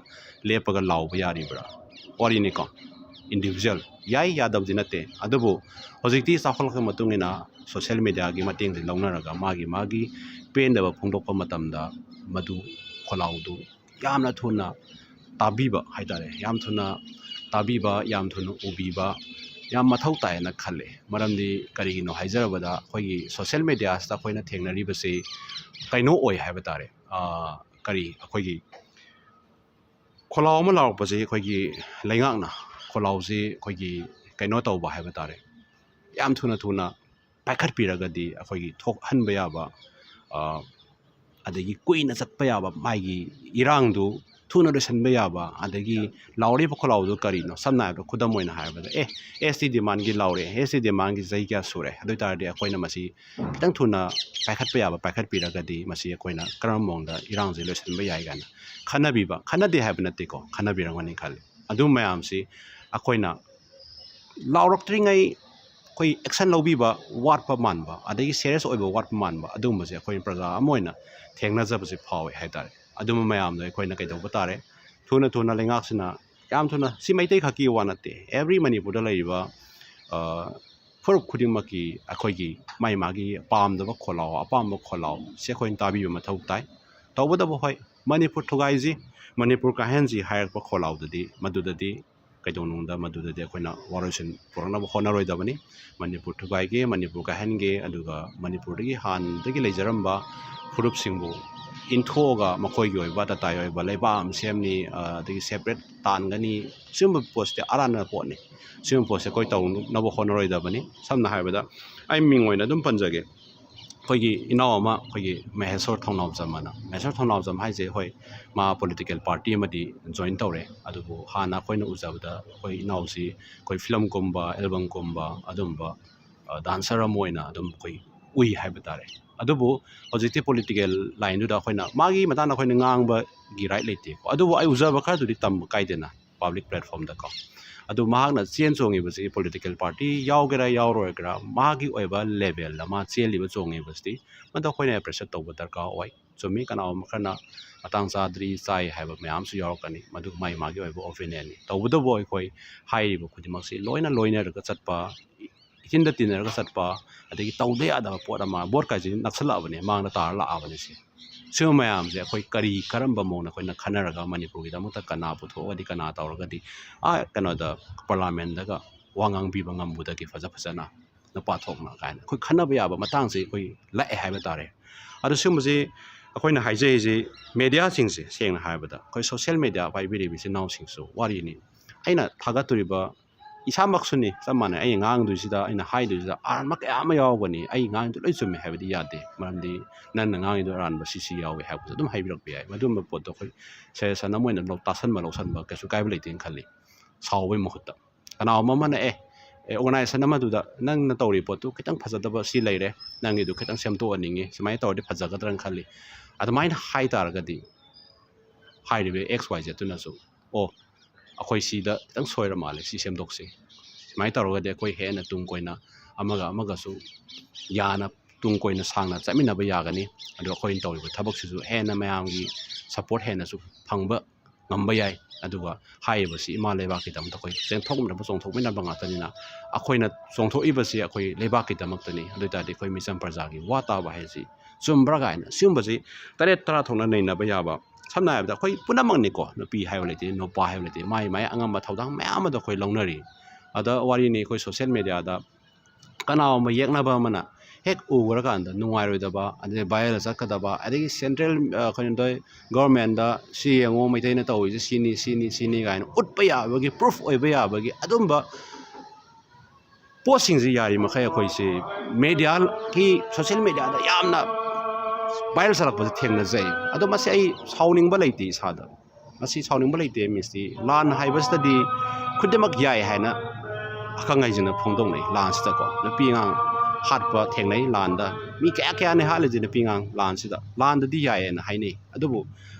ꯂꯦꯞꯄꯒ ꯂꯥꯎꯕ ꯌꯥꯔꯤꯕ꯭ꯔꯥ? ꯋꯥꯔꯤꯅꯤꯀꯣ, ꯏꯟꯗꯤꯕꯤꯖꯨꯋꯦꯜ ꯌꯥꯏ, ꯌꯥꯗꯕꯗꯤ ꯅꯠꯇꯦ꯫ ꯑꯗꯨꯕꯨ ꯍꯧꯖꯤꯛꯇꯤ ꯆꯥꯎꯈꯠꯂꯛꯄꯒꯤ ꯃꯇꯨꯡ ꯏꯟꯅ ꯁꯣꯁꯤꯌꯦꯜ ꯃꯦꯗꯤꯌꯥꯒꯤ ꯃꯇꯦꯡꯁꯦ ꯂꯧꯅꯔꯒ ꯃꯥꯒꯤ ꯃꯥꯒꯤ ꯄꯦꯟꯗꯕ ꯐꯣꯡꯗꯣꯛꯄ ꯃꯇꯝꯗ ꯃꯗꯨ ꯈꯣꯜꯂꯥꯎꯗꯨ ꯌꯥꯝꯅ ꯊꯨꯅ ꯇꯥꯕꯤꯕ ꯍꯥꯏꯇꯥꯔꯦ, ꯌꯥꯝ ꯊꯨꯅ ꯇꯥꯕꯤꯕ, ꯌꯥꯝ ꯊꯨꯅ ꯎꯕꯤꯕ ꯌꯥꯝ ꯃꯊꯧ ꯇꯥꯏꯌꯦꯅ ꯈꯜꯂꯦ꯫ ꯃꯔꯝꯗꯤ ꯀꯔꯤꯒꯤꯅꯣ ꯍꯥꯏꯖꯔꯕꯗ ꯑꯩꯈꯣꯏꯒꯤ social mediaꯁꯤꯗ ꯑꯩꯈꯣꯏꯅ ꯊꯦꯡꯅꯔꯤꯕꯁꯤ ꯀꯩꯅꯣ ꯑꯣꯏ ꯍꯥꯏꯕ ꯇꯥꯔꯦ꯫ ꯑ, ꯀꯔꯤ ꯑꯩꯈꯣꯏꯒꯤ ꯈꯣꯜꯂꯥꯎ ꯑꯃ ꯂꯥꯎꯔꯛꯄꯁꯤ ꯑꯩꯈꯣꯏꯒꯤ ꯂꯩꯉꯥꯛꯅ ꯈꯣꯜꯂꯥꯎꯁꯤ ꯑꯩꯈꯣꯏꯒꯤ ꯀꯩꯅꯣ ꯇꯧꯕ ꯍꯥꯏꯕ ꯇꯥꯔꯦ, ꯌꯥꯝ ꯊꯨꯅ ꯊꯨꯅ ꯄꯥꯏꯈꯠꯄꯤꯔꯒꯗꯤ ꯑꯩꯈꯣꯏꯒꯤ ꯊꯣꯛꯍꯟꯕ ꯌꯥꯕ, ꯑ, ꯑꯗꯒꯤ ꯀꯨꯏꯅ ꯆꯠꯄ ꯌꯥꯕ ꯃꯥꯒꯤ ꯏꯔꯥꯡꯗꯨ ꯊꯨꯅ ꯂꯣꯏꯁꯤꯟꯕ ꯌꯥꯕ, ꯑꯗꯒꯤ ꯂꯥꯎꯔꯤꯕ ꯈꯣꯜꯂꯥꯎꯗꯨ ꯀꯔꯤꯅꯣ? ꯁꯝꯅ ꯍꯥꯏꯔꯕꯗ, ꯈꯨꯗꯝ ꯑꯣꯏꯅ ꯍꯥꯏꯔꯕꯗ, ꯑꯦ, ST demandꯒꯤ ꯂꯥꯎꯔꯦ, ST demandꯒꯤ ꯆꯍꯤ ꯀꯌꯥ ꯁꯨꯔꯦ? ꯑꯗꯨ ꯑꯣꯏ ꯇꯥꯔꯗꯤ ꯑꯩꯈꯣꯏꯅ ꯃꯁꯤ ꯈꯤꯇꯪ ꯊꯨꯅ ꯄꯥꯏꯈꯠꯄ ꯌꯥꯕ ꯄꯥꯏꯈꯠꯄꯤꯔꯒꯗꯤ ꯃꯁꯤ ꯑꯩꯈꯣꯏꯅ ꯀꯔꯝꯕ ꯃꯑꯣꯡꯗ ꯏꯔꯥꯡꯁꯦ ꯂꯣꯏꯁꯤꯟꯕ ꯌꯥꯏ ꯀꯥꯏꯅ ꯈꯟꯅꯕꯤꯕ, ꯈꯟꯅꯗꯦ ꯍꯥꯏꯕ ꯅꯠꯇꯦꯀꯣ, ꯈꯟꯅꯕꯤꯔꯝꯒꯅꯤ ꯈꯜꯂꯤ꯫ ꯑꯗꯨ ꯃꯌꯥꯝꯁꯤ ꯑꯩꯈꯣꯏꯅ ꯂꯥꯎꯔꯛꯇ꯭ꯔꯤꯉꯩ ꯑꯩꯈꯣꯏ action ꯂꯧꯕꯤꯕ ꯋꯥꯠꯄ ꯃꯥꯟꯕ, ꯑꯗꯒꯤ serious ꯑꯣꯏꯕ ꯋꯥꯠꯄ ꯃꯥꯟꯕ, ꯑꯗꯨꯒꯨꯝꯕꯁꯦ ꯑꯩꯈꯣꯏ ꯄ꯭ꯔꯖꯥ ꯑꯃ ꯑꯣꯏꯅ ꯊꯦꯡꯅꯖꯕꯁꯦ ꯐꯥꯎꯋꯦ ꯍꯥꯏꯇꯥꯔꯦ꯫ ꯑꯗꯨꯝꯕ ꯃꯌꯥꯝꯗꯣ ꯑꯩꯈꯣꯏꯅ ꯀꯩꯗꯧꯕ ꯇꯥꯔꯦ? ꯊꯨꯅ ꯊꯨꯅ ꯂꯩꯉꯥꯛꯁꯤꯅ, ꯌꯥꯝ ꯊꯨꯅ, ꯁꯤ ꯃꯩꯇꯩ ꯈꯛꯀꯤ ꯋꯥ ꯅꯠꯇꯦ, every ꯃꯅꯤꯄꯨꯔꯗ ꯂꯩꯔꯤꯕ, ꯑ, ꯐꯨꯔꯨꯞ ꯈꯨꯗꯤꯡꯃꯛꯀꯤ ꯑꯩꯈꯣꯏꯒꯤ ꯃꯥꯒꯤ ꯃꯥꯒꯤ ꯄꯥꯝꯗꯕ ꯈꯣꯜꯂꯥꯎ, ꯑꯄꯥꯝꯕ ꯈꯣꯜꯂꯥꯎ ꯁꯤ ꯑꯩꯈꯣꯏꯅ ꯇꯥꯕꯤꯕ ꯃꯊꯧ ꯇꯥꯏ꯫ ꯇꯧꯕꯇꯕꯨ ꯍꯣꯏ, ꯃꯅꯤꯄꯨꯔ ꯊꯨꯒꯥꯏꯁꯤ, ꯃꯅꯤꯄꯨꯔ ꯀꯥꯏꯍꯟꯁꯤ ꯍꯥꯏꯔꯛꯄ ꯈꯣꯜꯂꯥꯎꯗꯨꯗꯤ, ꯃꯗꯨꯗꯗꯤ ꯀꯩꯗꯧꯅꯨꯡꯗ ꯃꯗꯨꯗꯗꯤ ꯑꯩꯈꯣꯏꯅ ꯋꯥꯔꯣꯏꯁꯤꯟ ꯄꯨꯔꯛꯅꯕ ꯍꯣꯠꯅꯔꯣꯏꯗꯕꯅꯤ꯫ ꯃꯅꯤꯄꯨꯔ ꯊꯨꯒꯥꯏꯒꯦ, ꯃꯅꯤꯄꯨꯔ ꯀꯥꯏꯍꯟꯒꯦ, ꯑꯗꯨꯒ ꯃꯅꯤꯄꯨꯔꯗꯒꯤ ꯍꯥꯟꯅꯗꯒꯤ ꯂꯩꯖꯔꯝꯕ ꯐꯨꯔꯨꯞꯁꯤꯡꯕꯨ ꯏꯟꯊꯣꯛꯑꯒ ꯃꯈꯣꯏꯒꯤ ꯑꯣꯏꯕ ꯇꯇꯥꯏ ꯑꯣꯏꯕ ꯂꯩꯕꯥꯛ ꯑꯃ ꯁꯦꯝꯅꯤ, ꯑ, ꯑꯗꯒꯤ separate ꯇꯥꯟꯒꯅꯤ, ꯁꯤꯒꯨꯝꯕ ꯄꯣꯠꯁꯤꯗꯤ ꯑꯔꯥꯟꯕ ꯄꯣꯠꯅꯤ꯫ ꯁꯤꯒꯨꯝꯕ ꯄꯣꯠꯁꯦ ꯑꯩꯈꯣꯏ ꯇꯧꯅꯕ ꯍꯣꯠꯅꯔꯣꯏꯗꯕꯅꯤ꯫ ꯁꯝꯅ ꯍꯥꯏꯔꯕꯗ, ꯑꯩ ꯃꯤꯡ ꯑꯣꯏꯅ ꯑꯗꯨꯝ ꯄꯟꯖꯒꯦ꯫ ꯑꯩꯈꯣꯏꯒꯤ ꯏꯅꯥꯎ ꯑꯃ, ꯑꯩꯈꯣꯏꯒꯤ ꯃꯍꯦꯁꯣꯔ ꯊꯧꯅꯥꯎꯖꯝ ꯑꯅ, ꯃꯍꯦꯁꯣꯔ ꯊꯧꯅꯥꯎꯖꯝ ꯍꯥꯏꯁꯦ, ꯍꯣꯏ, ꯃꯥ political party ꯑꯃꯗꯤ join ꯇꯧꯔꯦ, ꯑꯗꯨꯕꯨ ꯍꯥꯟꯅ ꯑꯩꯈꯣꯏꯅ ꯎꯖꯕꯗ ꯑꯩꯈꯣꯏ ꯏꯅꯥꯎꯁꯤ ꯑꯩꯈꯣꯏ film ꯀꯨꯝꯕ, album ꯀꯨꯝꯕ, ꯑꯗꯨꯝꯕ, ꯑ, dancer ꯑꯃ ꯑꯣꯏꯅ ꯑꯗꯨꯝ ꯑꯩꯈꯣꯏ ꯎꯏ ꯍꯥꯏꯕ ꯇꯥꯔꯦ꯫ ꯑꯗꯨꯕꯨ ꯍꯧꯖꯤꯛꯇꯤ political lineꯗꯨꯗ ꯑꯩꯈꯣꯏꯅ ꯃꯥꯒꯤ ꯃꯇꯥꯡꯗ ꯑꯩꯈꯣꯏꯅ ꯉꯥꯡꯕꯒꯤ right ꯂꯩꯇꯦꯀꯣ, ꯑꯗꯨꯕꯨ ꯑꯩ ꯎꯖꯕ ꯈꯔꯗꯨꯗꯤ ꯇꯝꯕ ꯀꯥꯏꯗꯦꯅ, public platformꯗꯀꯣ꯫ ꯑꯗꯨ ꯃꯍꯥꯛꯅ ꯆꯦꯟ ꯆꯣꯡꯉꯤꯕꯁꯤ political party ꯌꯥꯎꯒꯦꯔꯥ ꯌꯥꯎꯔꯣꯏꯒꯦꯔꯥ, ꯃꯥꯒꯤ ꯑꯣꯏꯕ levelꯗ ꯃꯥ ꯆꯦꯜꯂꯤꯕ ꯆꯣꯡꯉꯤꯕꯁꯤꯗꯤ ꯃꯗꯨ ꯑꯩꯈꯣꯏꯅ appreciate ꯇꯧꯕ ꯗꯔꯀꯥꯔ ꯑꯣꯏ꯫ ꯆꯨꯝꯃꯤ, ꯀꯅꯥꯒꯨꯝꯕ ꯈꯔꯅ ꯃꯇꯥꯡ ꯆꯥꯗ꯭ꯔꯤ, ꯆꯥꯏ ꯍꯥꯏꯕ ꯃꯌꯥꯝꯁꯨ ꯌꯥꯎꯔꯛꯀꯅꯤ, ꯃꯗꯨ ꯃꯥꯒꯤ ꯃꯥꯒꯤ ꯑꯣꯏꯕ opinionꯅꯤ꯫ ꯇꯧꯕꯇꯕꯨ ꯑꯩꯈꯣꯏ ꯍꯥꯏꯔꯤꯕ ꯈꯨꯗꯤꯡꯃꯛꯁꯤ ꯂꯣꯏꯅ ꯂꯣꯏꯅꯔꯒ ꯆꯠꯄ, ꯊꯤꯟꯗ ꯇꯤꯟꯅꯔꯒ ꯆꯠꯄ, ꯑꯗꯒꯤ ꯇꯧꯗ ꯌꯥꯗꯕ ꯄꯣꯠ ꯑꯃ, ꯚꯣꯠ ꯀꯥꯏꯁꯦ ꯅꯛꯁꯜꯂꯛꯑꯕꯅꯦ, ꯃꯥꯡꯗ ꯇꯥꯔ ꯂꯥꯛꯑꯕꯅꯦ꯫ ꯁꯤ ꯁꯤꯒꯨꯝꯕ ꯃꯌꯥꯝꯁꯦ ꯑꯩꯈꯣꯏ ꯀꯔꯤ, ꯀꯔꯝꯕ ꯃꯑꯣꯡꯗ ꯑꯩꯈꯣꯏꯅ ꯈꯟꯅꯔꯒ ꯃꯅꯤꯄꯨꯔꯒꯤꯗꯃꯛꯇ ꯀꯅꯥ ꯄꯨꯊꯣꯛꯑꯒꯗꯤ, ꯀꯅꯥ ꯇꯧꯔꯒꯗꯤ ꯑꯥ ꯀꯩꯅꯣꯗ ꯄꯥꯔꯂꯥꯃꯦꯟꯗꯒ ꯋꯥ ꯉꯥꯡꯕꯤꯕ ꯉꯝꯕꯗꯒꯦ ꯐꯖ ꯐꯖꯅ ꯅꯨꯄꯥ ꯊꯣꯛꯅ ꯀꯥꯏꯅ ꯑꯩꯈꯣꯏ ꯈꯟꯅꯕ ꯌꯥꯕ ꯃꯇꯥꯡꯁꯦ ꯑꯩꯈꯣꯏ ꯂꯥꯛꯑꯦ ꯍꯥꯏꯕ ꯇꯥꯔꯦ꯫ ꯑꯗꯣ ꯁꯤꯒꯨꯝꯕꯁꯤ ꯑꯩꯈꯣꯏꯅ ꯍꯥꯏꯖꯔꯤꯁꯤ, ꯃꯦꯗꯤꯌꯥꯁꯤꯡꯁꯦ ꯁꯦꯡꯅ ꯍꯥꯏꯔꯕꯗ ꯑꯩꯈꯣꯏ ꯁꯣꯁꯤꯌꯦꯜ ꯃꯦꯗꯤꯌꯥ ꯄꯥꯏꯕꯤꯔꯤꯕ ꯏꯆꯤꯟ ꯏꯅꯥꯎꯁꯤꯡꯁꯨ ꯋꯥꯔꯤꯅꯤ꯫ ꯑꯩꯅ ꯊꯥꯒꯠꯇꯣꯔꯤꯕ ꯏꯁꯥꯃꯛꯁꯨꯅꯤ, ꯆꯞ ꯃꯥꯟꯅꯩ꯫ ꯑꯩꯅ ꯉꯥꯡꯗꯣꯏꯁꯤꯗ, ꯑꯩꯅ ꯍꯥꯏꯗꯣꯏꯁꯤꯗ ꯑꯔꯥꯟꯕ ꯀꯌꯥ ꯑꯃ ꯌꯥꯎꯒꯅꯤ꯫ ꯑꯩ ꯉꯥꯡꯉꯤꯗꯣ ꯂꯣꯏ ꯆꯨꯝꯃꯦ ꯍꯥꯏꯕꯗꯤ ꯌꯥꯗꯦ, ꯃꯔꯝꯗꯤ ꯅꯪꯅ ꯉꯥꯡꯉꯤꯗꯣ ꯑꯔꯥꯟꯕ ꯁꯤ ꯁꯤ ꯌꯥꯎꯋꯦ ꯍꯥꯏꯕꯁꯨ ꯑꯗꯨꯝ ꯍꯥꯏꯕꯤꯔꯛꯄ ꯌꯥꯏ꯫ ꯃꯗꯨꯝꯕ ꯄꯣꯠꯇꯣ ꯑꯩꯈꯣꯏ ꯁꯖꯦꯁꯟ ꯑꯃ ꯑꯣꯏꯅ ꯂꯧ-, ꯇꯥꯁꯟꯕ ꯂꯧꯁꯟꯕ ꯀꯩꯁꯨ ꯀꯥꯏꯕ ꯂꯩꯇꯦꯅ ꯈꯜꯂꯤ, ꯁꯥꯎꯕꯒꯤ ꯃꯍꯨꯠꯇ꯫ ꯀꯅꯥꯒꯨꯝꯕ ꯑꯃꯅ, "ꯑꯦ, ꯑꯦ, ꯑꯣꯔꯒꯅꯥꯏꯖꯦꯁꯟ ꯑꯃꯗꯨꯗ ꯅꯪꯅ ꯇꯧꯔꯤꯕ ꯄꯣꯠꯇꯨ ꯈꯤꯇꯪ ꯐꯖꯗꯕ ꯁꯤ ꯂꯩꯔꯦ, ꯅꯪꯒꯤꯗꯨ ꯈꯤꯇꯪ ꯁꯦꯝꯗꯣꯛꯍꯟꯅꯤꯡꯉꯤ, ꯁꯨꯃꯥꯏꯅ ꯇꯧꯔꯗꯤ ꯐꯖꯒꯗ꯭ꯔꯅ ꯈꯜꯂꯤ", ꯑꯗꯨꯃꯥꯏꯅ ꯍꯥꯏ ꯇꯥꯔꯒꯗꯤ ꯍꯥꯏꯔꯤꯕ ꯑꯦꯛꯁ ꯋꯥꯏ ꯖꯦꯠꯇꯨꯅꯁꯨ, "ꯑꯣ, ꯑꯩꯈꯣꯏ ꯁꯤꯗ ꯈꯤꯇꯪ ꯁꯣꯏꯔ ꯃꯥꯜꯂꯦ, ꯁꯤ ꯁꯦꯝꯗꯣꯛꯁꯤ, ꯁꯨꯃꯥꯏꯅ ꯇꯧꯔꯒꯗꯤ ꯑꯩꯈꯣꯏ ꯍꯦꯟꯅ ꯇꯨꯡ ꯀꯣꯏꯅ ꯑꯃꯒ ꯑꯃꯒꯁꯨ ꯌꯥꯅ ꯇꯨꯡ ꯀꯣꯏꯅ ꯁꯥꯡꯅ ꯆꯠꯃꯤꯟꯅꯕ ꯌꯥꯒꯅꯤ꯫ ꯑꯗꯨꯒ ꯑꯩꯈꯣꯏꯅ ꯇꯧꯔꯤꯕ ꯊꯕꯛꯁꯤꯁꯨ ꯍꯦꯟꯅ ꯃꯌꯥꯝꯒꯤ ꯁꯄꯣꯔꯠ ꯍꯦꯟꯅꯁꯨ ꯐꯪꯕ ꯉꯝꯕ ꯌꯥꯏ꯫ ꯑꯗꯨꯒ ꯍꯥꯏꯔꯤꯕꯁꯤ ꯏꯃꯥ ꯂꯩꯕꯥꯛꯀꯤꯗꯃꯛꯇ ꯑꯩꯈꯣꯏ ꯆꯦꯟꯊꯣꯛꯃꯤꯟꯅꯕ, ꯆꯣꯡꯊꯣꯛꯃꯤꯟꯅꯕ ꯉꯥꯛꯇꯅꯤꯅ, ꯑꯩꯈꯣꯏꯅ ꯆꯣꯡꯊꯣꯛꯏꯕꯁꯤ ꯑꯩꯈꯣꯏ ꯂꯩꯕꯥꯛꯀꯤꯗꯃꯛꯇꯅꯤ꯫ ꯑꯗꯨ ꯑꯣꯏ ꯇꯥꯔꯗꯤ ꯑꯩꯈꯣꯏ ꯃꯤꯆꯝ ꯄ꯭ꯔꯖꯥꯒꯤ ꯋꯥ ꯇꯥꯕ ꯍꯥꯏꯁꯤ ꯆꯨꯝꯕ꯭ꯔꯥ ꯀꯥꯏꯅ ꯁꯤꯒꯨꯝꯕꯁꯤ ꯇꯔꯦꯠ ꯇꯔꯥ ꯊꯣꯛꯅ ꯅꯩꯅꯕ ꯌꯥꯕ꯫ ꯁꯝꯅ ꯍꯥꯏꯔꯕꯗ ꯑꯩꯈꯣꯏ ꯄꯨꯝꯅꯃꯛꯅꯤꯀꯣ, ꯅꯨꯄꯤ ꯍꯥꯏꯕ ꯂꯩꯇꯦ, ꯅꯨꯄꯥ ꯍꯥꯏꯕ ꯂꯩꯇꯦ, ꯃꯥꯏ ꯃꯥꯏ ꯑꯉꯝꯕ ꯊꯧꯗꯥꯡ ꯃꯌꯥꯝ ꯑꯃꯗ ꯑꯩꯈꯣꯏ ꯂꯧꯅꯔꯤ꯫ ꯑꯗ ꯋꯥꯔꯤꯅꯤ, ꯑꯩꯈꯣꯏ ꯁꯣꯁꯤꯌꯦꯜ ꯃꯦꯗꯤꯌꯥꯗ ꯀꯅꯥꯒꯨꯝꯕ ꯌꯦꯛꯅꯕ ꯑꯃꯅ ꯍꯦꯛ ꯎꯈ꯭ꯔꯀꯥꯟꯗ ꯅꯨꯡꯉꯥꯏꯔꯣꯏꯗꯕ, ꯑꯗꯩ ꯚꯥꯏꯔꯦꯜ ꯆꯠꯀꯗꯕ, ꯑꯗꯒꯤ ꯁꯦꯟꯇ꯭ꯔꯦꯜ, ꯑ, ꯀꯩꯅꯣꯗ, ꯒꯣꯔꯃꯦꯟꯗ ꯁꯤ ꯌꯦꯡꯉꯣ, ꯃꯩꯇꯩꯅ ꯇꯧꯔꯤꯁꯦ ꯁꯤꯅꯤ, ꯁꯤꯅꯤ, ꯁꯤꯅꯤ ꯀꯥꯏꯅ ꯎꯠꯄ ꯌꯥꯕꯒꯤ, ꯄ꯭ꯔꯨꯐ ꯑꯣꯏꯕ ꯌꯥꯕꯒꯤ ꯑꯗꯨꯝꯕ ꯄꯣꯠꯁꯤꯡꯁꯤ ꯌꯥꯔꯤꯃꯈꯩ ꯑꯩꯈꯣꯏꯁꯤ ꯃꯦꯗꯤꯌꯥꯒꯤ, ꯁꯣꯁꯤꯌꯦꯜ ꯃꯦꯗꯤꯌꯥꯗ ꯌꯥꯝꯅ ꯚꯥꯏꯔꯦꯜ ꯆꯠꯂꯛꯄꯁꯦ ꯊꯦꯡꯅꯖꯩ꯫ ꯑꯗꯣ ꯃꯁꯤ ꯑꯩ ꯁꯥꯎꯅꯤꯡꯕ ꯂꯩꯇꯦ ꯏꯁꯥꯗ꯫ ꯃꯁꯤ ꯁꯥꯎꯅꯤꯡꯕ ꯂꯩꯇꯦ, ꯃꯤꯁꯇꯤ꯫ ꯂꯥꯟ ꯍꯥꯏꯕꯁꯤꯗꯗꯤ ꯈꯨꯗꯤꯡꯃꯛ ꯌꯥꯏ ꯍꯥꯏꯅ ꯑꯈꯪ ꯑꯍꯩꯁꯤꯡꯅ ꯐꯣꯡꯗꯣꯛꯅꯩ꯫ ꯂꯥꯟꯁꯤꯗꯀꯣ ꯅꯨꯄꯤ ꯑꯉꯥꯡ ꯍꯥꯠꯄ ꯊꯦꯡꯅꯩ ꯂꯥꯟꯗ꯫ ꯃꯤ ꯀꯌꯥ ꯀꯌꯥꯅꯤ ꯍꯥꯠꯂꯤꯁꯦ ꯅꯨꯄꯤ ꯑꯉꯥꯡ ꯂꯥꯟꯁꯤꯗ꯫ ꯂꯥꯟꯗꯗꯤ ꯌꯥꯏꯌꯦꯅ ꯍꯥꯏꯅꯩ꯫ ꯑꯗꯨꯕꯨ